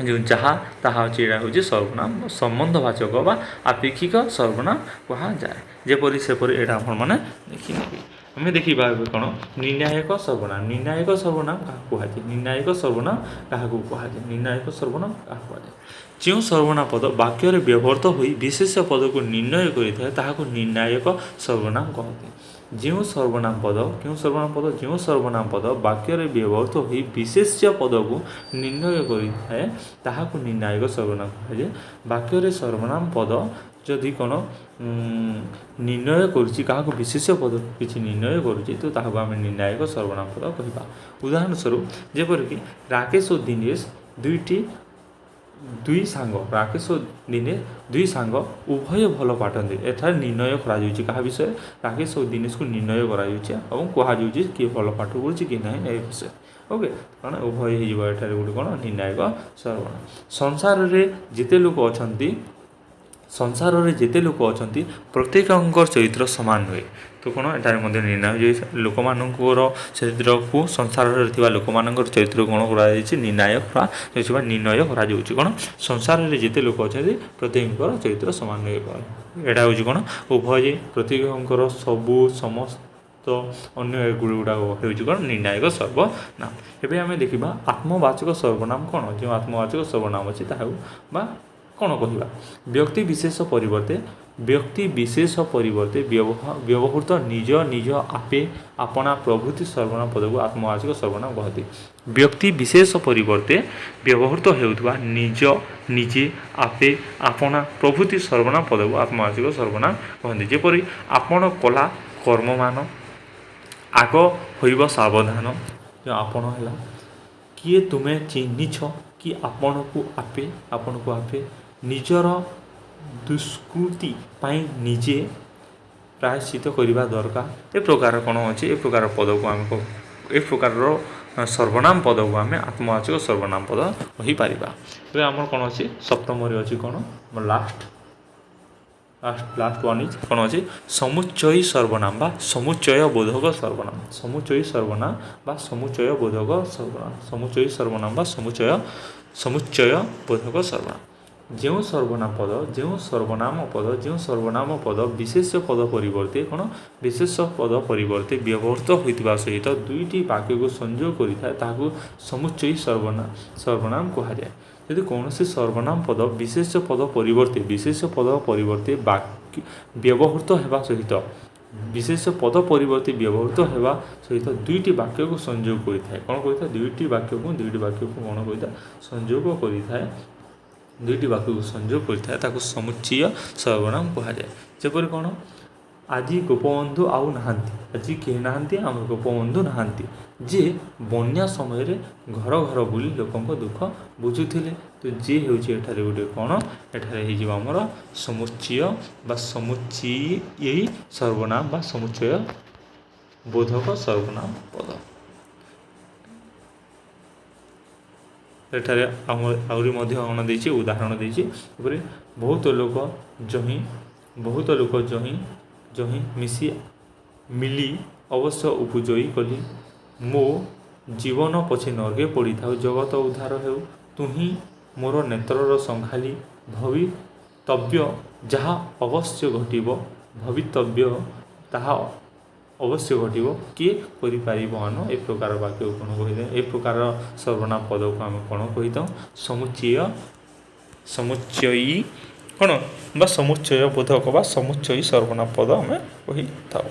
ଯେଉଁ ଯାହା ତାହା ଅଛି, ଏଇଟା ହେଉଛି ସର୍ବନାମ ସମ୍ବନ୍ଧବାଚକ ବା ଆପେକ୍ଷିକ ସର୍ବନାମ କୁହାଯାଏ। ଯେପରି, ସେପରି, ଏଇଟା ଆପଣମାନେ ଦେଖିନେବେ। ଆମେ ଦେଖିବା ଏବେ କ'ଣ? ନିର୍ଣ୍ଣାୟକ ସର୍ବନାମ। ନିର୍ଣ୍ଣାୟକ ସର୍ବନାମ କାହାକୁ କୁହାଯାଏ? ନିର୍ଣ୍ଣାୟକ ସର୍ବନାମ କାହାକୁ କୁହାଯାଏ? ନିର୍ଣ୍ଣାୟକ ସର୍ବନାମ କାହାକୁ କୁହାଯାଏ? ଯେଉଁ ସର୍ବନାମ ପଦ ବାକ୍ୟରେ ବ୍ୟବହୃତ ହୋଇ ବିଶେଷ ପଦକୁ ନିର୍ଣ୍ଣୟ କରିଥାଏ, ତାହାକୁ ନିର୍ଣ୍ଣାୟକ ସର୍ବନାମ କହନ୍ତି। ଯେଉଁ ସର୍ବନାମ ପଦ, କେଉଁ ସର୍ବନାମ ପଦ? ଯେଉଁ ସର୍ବନାମ ପଦ ବାକ୍ୟରେ ବ୍ୟବହୃତ ହୋଇ ବିଶେଷ୍ୟ ପଦକୁ ନିର୍ଣ୍ଣୟ କରିଥାଏ, ତାହାକୁ ନିର୍ଣ୍ଣାୟକ ସର୍ବନାମ କୁହାଯାଏ। ବାକ୍ୟରେ ସର୍ବନାମ ପଦ ଯଦି କ'ଣ ନିର୍ଣ୍ଣୟ କରୁଛି କାହାକୁ? ବିଶେଷ୍ୟ ପଦ କିଛି ନିର୍ଣ୍ଣୟ କରୁଛି, ତ ତାହାକୁ ଆମେ ନିର୍ଣ୍ଣାୟକ ସର୍ବନାମ ପଦ କହିବା। ଉଦାହରଣ ସ୍ୱରୂପ ଯେପରିକି ରାକେଶ ଓ ଦିନେଶ ଦୁଇ ସାଙ୍ଗ। ରାକେଶ ଓ ଦିନେଶ ଦୁଇ ସାଙ୍ଗ, ଉଭୟ ଭଲ ପାଠନ୍ତି। ଏଠାରେ ନିର୍ଣ୍ଣୟ କରାଯାଉଛି କାହା ବିଷୟରେ? ରାକେଶ ଓ ଦିନେଶକୁ ନିର୍ଣ୍ଣୟ କରାଯାଉଛି ଏବଂ କୁହାଯାଉଛି କିଏ ଭଲ ପାଠ ପଢ଼ୁଛି କି ନାହିଁ ଏ ବିଷୟରେ। ଓକେ, କାରଣ ଉଭୟ ହେଇଯିବ ଏଠାରେ ଗୋଟେ କ'ଣ? ନିର୍ଣ୍ଣାୟକ ସର୍ବନାମ। ସଂସାରରେ ଯେତେ ଲୋକ ଅଛନ୍ତି, ସଂସାରରେ ଯେତେ ଲୋକ ଅଛନ୍ତି, ପ୍ରତ୍ୟେକଙ୍କର ଚରିତ୍ର ସମାନ ନୁହେଁ। ତ କ'ଣ ଏଠାରେ ମଧ୍ୟ ନିର୍ଣ୍ଣୟ ହୋଇଛି ଲୋକମାନଙ୍କର ଚରିତ୍ରକୁ। ସଂସାରରେ ଥିବା ଲୋକମାନଙ୍କର ଚରିତ୍ର କ'ଣ କରାଯାଇଛି? ନିର୍ଣ୍ଣୟ କରାଯାଉଛି ବା ନିର୍ଣ୍ଣୟ କରାଯାଉଛି କ'ଣ? ସଂସାରରେ ଯେତେ ଲୋକ ଅଛନ୍ତି, ପ୍ରତ୍ୟେକଙ୍କର ଚରିତ୍ର ସମାନ ନୁହେଁ। ଏଇଟା ହେଉଛି କ'ଣ? ଉଭୟ, ପ୍ରତ୍ୟେକଙ୍କର, ସବୁ, ସମସ୍ତ, ଅନ୍ୟ ଏଗୁଡ଼ାକ ହେଉଛି କ'ଣ? ନିର୍ଣ୍ଣାୟକ ସର୍ବନାମ। ଏବେ ଆମେ ଦେଖିବା ଆତ୍ମବାଚକ ସର୍ବନାମ କ'ଣ। ଯେଉଁ ଆତ୍ମବାଚକ ସର୍ବନାମ ଅଛି, ତାହାକୁ ବା କ'ଣ କହିବା? ବ୍ୟକ୍ତି ବିଶେଷ ପରିବର୍ତ୍ତେ ବ୍ୟବହୃତ ନିଜ, ନିଜ, ଆପେ, ଆପଣା ପ୍ରଭୃତି ସର୍ବନାମ ପଦକୁ ଆତ୍ମବାଚକ ସର୍ବନାମ କହନ୍ତି। ବ୍ୟକ୍ତି ବିଶେଷ ପରିବର୍ତ୍ତେ ବ୍ୟବହୃତ ହେଉଥିବା ନିଜ, ନିଜେ, ଆପେ, ଆପଣା ପ୍ରଭୃତି ସର୍ବନାମ ପଦକୁ ଆତ୍ମବାଚକ ସର୍ବନାମ କହନ୍ତି। ଯେପରି ଆପଣ କଲା କର୍ମମାନ, ଆଗ ହୋଇବ ସାବଧାନ। ଯେଉଁ ଆପଣ ହେଲା କିଏ ତୁମେ ଚିହ୍ନିଛ କି ଆପଣଙ୍କୁ ଆପେ, ଆପଣଙ୍କୁ ଆପେ ନିଜର ଦୁଷ୍କୃତି ପାଇଁ ନିଜେ ପ୍ରାୟଶ୍ଚିତ କରିବା ଦରକାର। ଏ ପ୍ରକାର କ'ଣ ଅଛି? ଏ ପ୍ରକାର ପଦକୁ ଆମେ, ଏ ପ୍ରକାରର ସର୍ବନାମ ପଦକୁ ଆମେ ଆତ୍ମବାଚକ ସର୍ବନାମ ପଦ କହିପାରିବା। ଏବେ ଆମର କ'ଣ ଅଛି? ସପ୍ତମରେ ଅଛି କ'ଣ? ଆମର ଲାଷ୍ଟ ୱାନ୍ is କ'ଣ ଅଛି? ସମୁଚ୍ଚୟୀ ସର୍ବନାମ ବା ସମୁଚ୍ଚୟ ବୋଧକ ସର୍ବନାମ। ସମୁଚ୍ଚୟୀ ସର୍ବନାମ ବା ସମୁଚ୍ଚୟ ବୋଧକ ସର୍ବନାମ। ସମୁଚ୍ଚୟୀ ସର୍ବନାମ ବା ସମୁଚ୍ଚୟ ବୋଧକ ସର୍ବନାମ। ଯେଉଁ ସର୍ବନାମ ପଦ, ଯେଉଁ ସର୍ବନାମ ପଦ, ଯେଉଁ ସର୍ବନାମ ପଦ ବିଶେଷ୍ୟ ପଦ ପରିବର୍ତ୍ତେ କ'ଣ, ବିଶେଷ୍ୟ ପଦ ପରିବର୍ତ୍ତେ ବ୍ୟବହୃତ ହୋଇଥିବା ସହିତ ଦୁଇଟି ବାକ୍ୟକୁ ସଂଯୋଗ କରିଥାଏ, ତାହାକୁ ସମୁଚ୍ଚୟୀ ସର୍ବନାମ କୁହାଯାଏ। ଯଦି କୌଣସି ସର୍ବନାମ ପଦ ବିଶେଷ୍ୟ ପଦ ପରିବର୍ତ୍ତେ, ବିଶେଷ୍ୟ ପଦ ପରିବର୍ତ୍ତେ ବାକ୍ୟ ବ୍ୟବହୃତ ହେବା ସହିତ, ବିଶେଷ୍ୟ ପଦ ପରିବର୍ତ୍ତେ ବ୍ୟବହୃତ ହେବା ସହିତ ଦୁଇଟି ବାକ୍ୟକୁ ସଂଯୋଗ କରିଥାଏ, କ'ଣ କରିଥାଏ? ଦୁଇଟି ବାକ୍ୟକୁ କ'ଣ କରିଥାଏ? ସଂଯୋଗ କରିଥାଏ। ଦୁଇଟି ବାକ୍ୟକୁ ସଂଯୋଗ କରିଥାଏ, ତାକୁ ସମୁଚ୍ଚୟ ସର୍ବନାମ କୁହାଯାଏ। ଯେପରି କ'ଣ? ଆଜି ଗୋପବନ୍ଧୁ ଆଉ ନାହାନ୍ତି। ଆଜି କେହି ନାହାନ୍ତି? ଆମର ଗୋପବନ୍ଧୁ ନାହାନ୍ତି, ଯେ ବନ୍ୟା ସମୟରେ ଘର ଘର ବୁଲି ଲୋକଙ୍କ ଦୁଃଖ ବୁଝୁଥିଲେ। ତ ଯିଏ ହେଉଛି ଏଠାରେ ଗୋଟେ କ'ଣ? ଏଠାରେ ହେଇଯିବ ଆମର ସମୁଚ୍ଚୟ ବା ସମୁଚ୍ଚୟୀ ସର୍ବନାମ ବା ସମୁଚ୍ଚୟ ବୋଧକ ସର୍ବନାମ ପଦ। ଏଠାରେ ଆମ ଆହୁରି ମଧ୍ୟ କ'ଣ ଦେଇଛି? ଉଦାହରଣ ଦେଇଛି। ଏପରି ବହୁତ ଲୋକ ଯହିଁ, ବହୁତ ଲୋକ ଯହିଁ ଯହିଁ ମିଶି ମିଲି ଅବଶ୍ୟ ଉପଜୋଇ କଲି, ମୋ ଜୀବନ ପଛେ ନର୍କେ ପଡ଼ିଥାଉ ଜଗତ ଉଦ୍ଧାର ହେଉ, ତୁହି ମୋର ନେତ୍ରର ସଂଖାଲି, ଭବିତବ୍ୟ ଯାହା ଅବଶ୍ୟ ଘଟିବ, ଭବିତବ୍ୟ ତାହା ଅବଶ୍ୟ ଘଟିବ, କିଏ କରିପାରିବ ଆନ। ଏ ପ୍ରକାର ବାକ୍ୟକୁ କ'ଣ କହିଥାଉ? ଏ ପ୍ରକାର ସର୍ବନାମ ପଦକୁ ଆମେ କ'ଣ କହିଥାଉ? ସମୁଚ୍ଚୟୀ କ'ଣ ବା ସମୁଚ୍ଚୟ ବୋଧକ ବା ସମୁଚ୍ଚୟୀ ସର୍ବନାମ ପଦ ଆମେ କହିଥାଉ।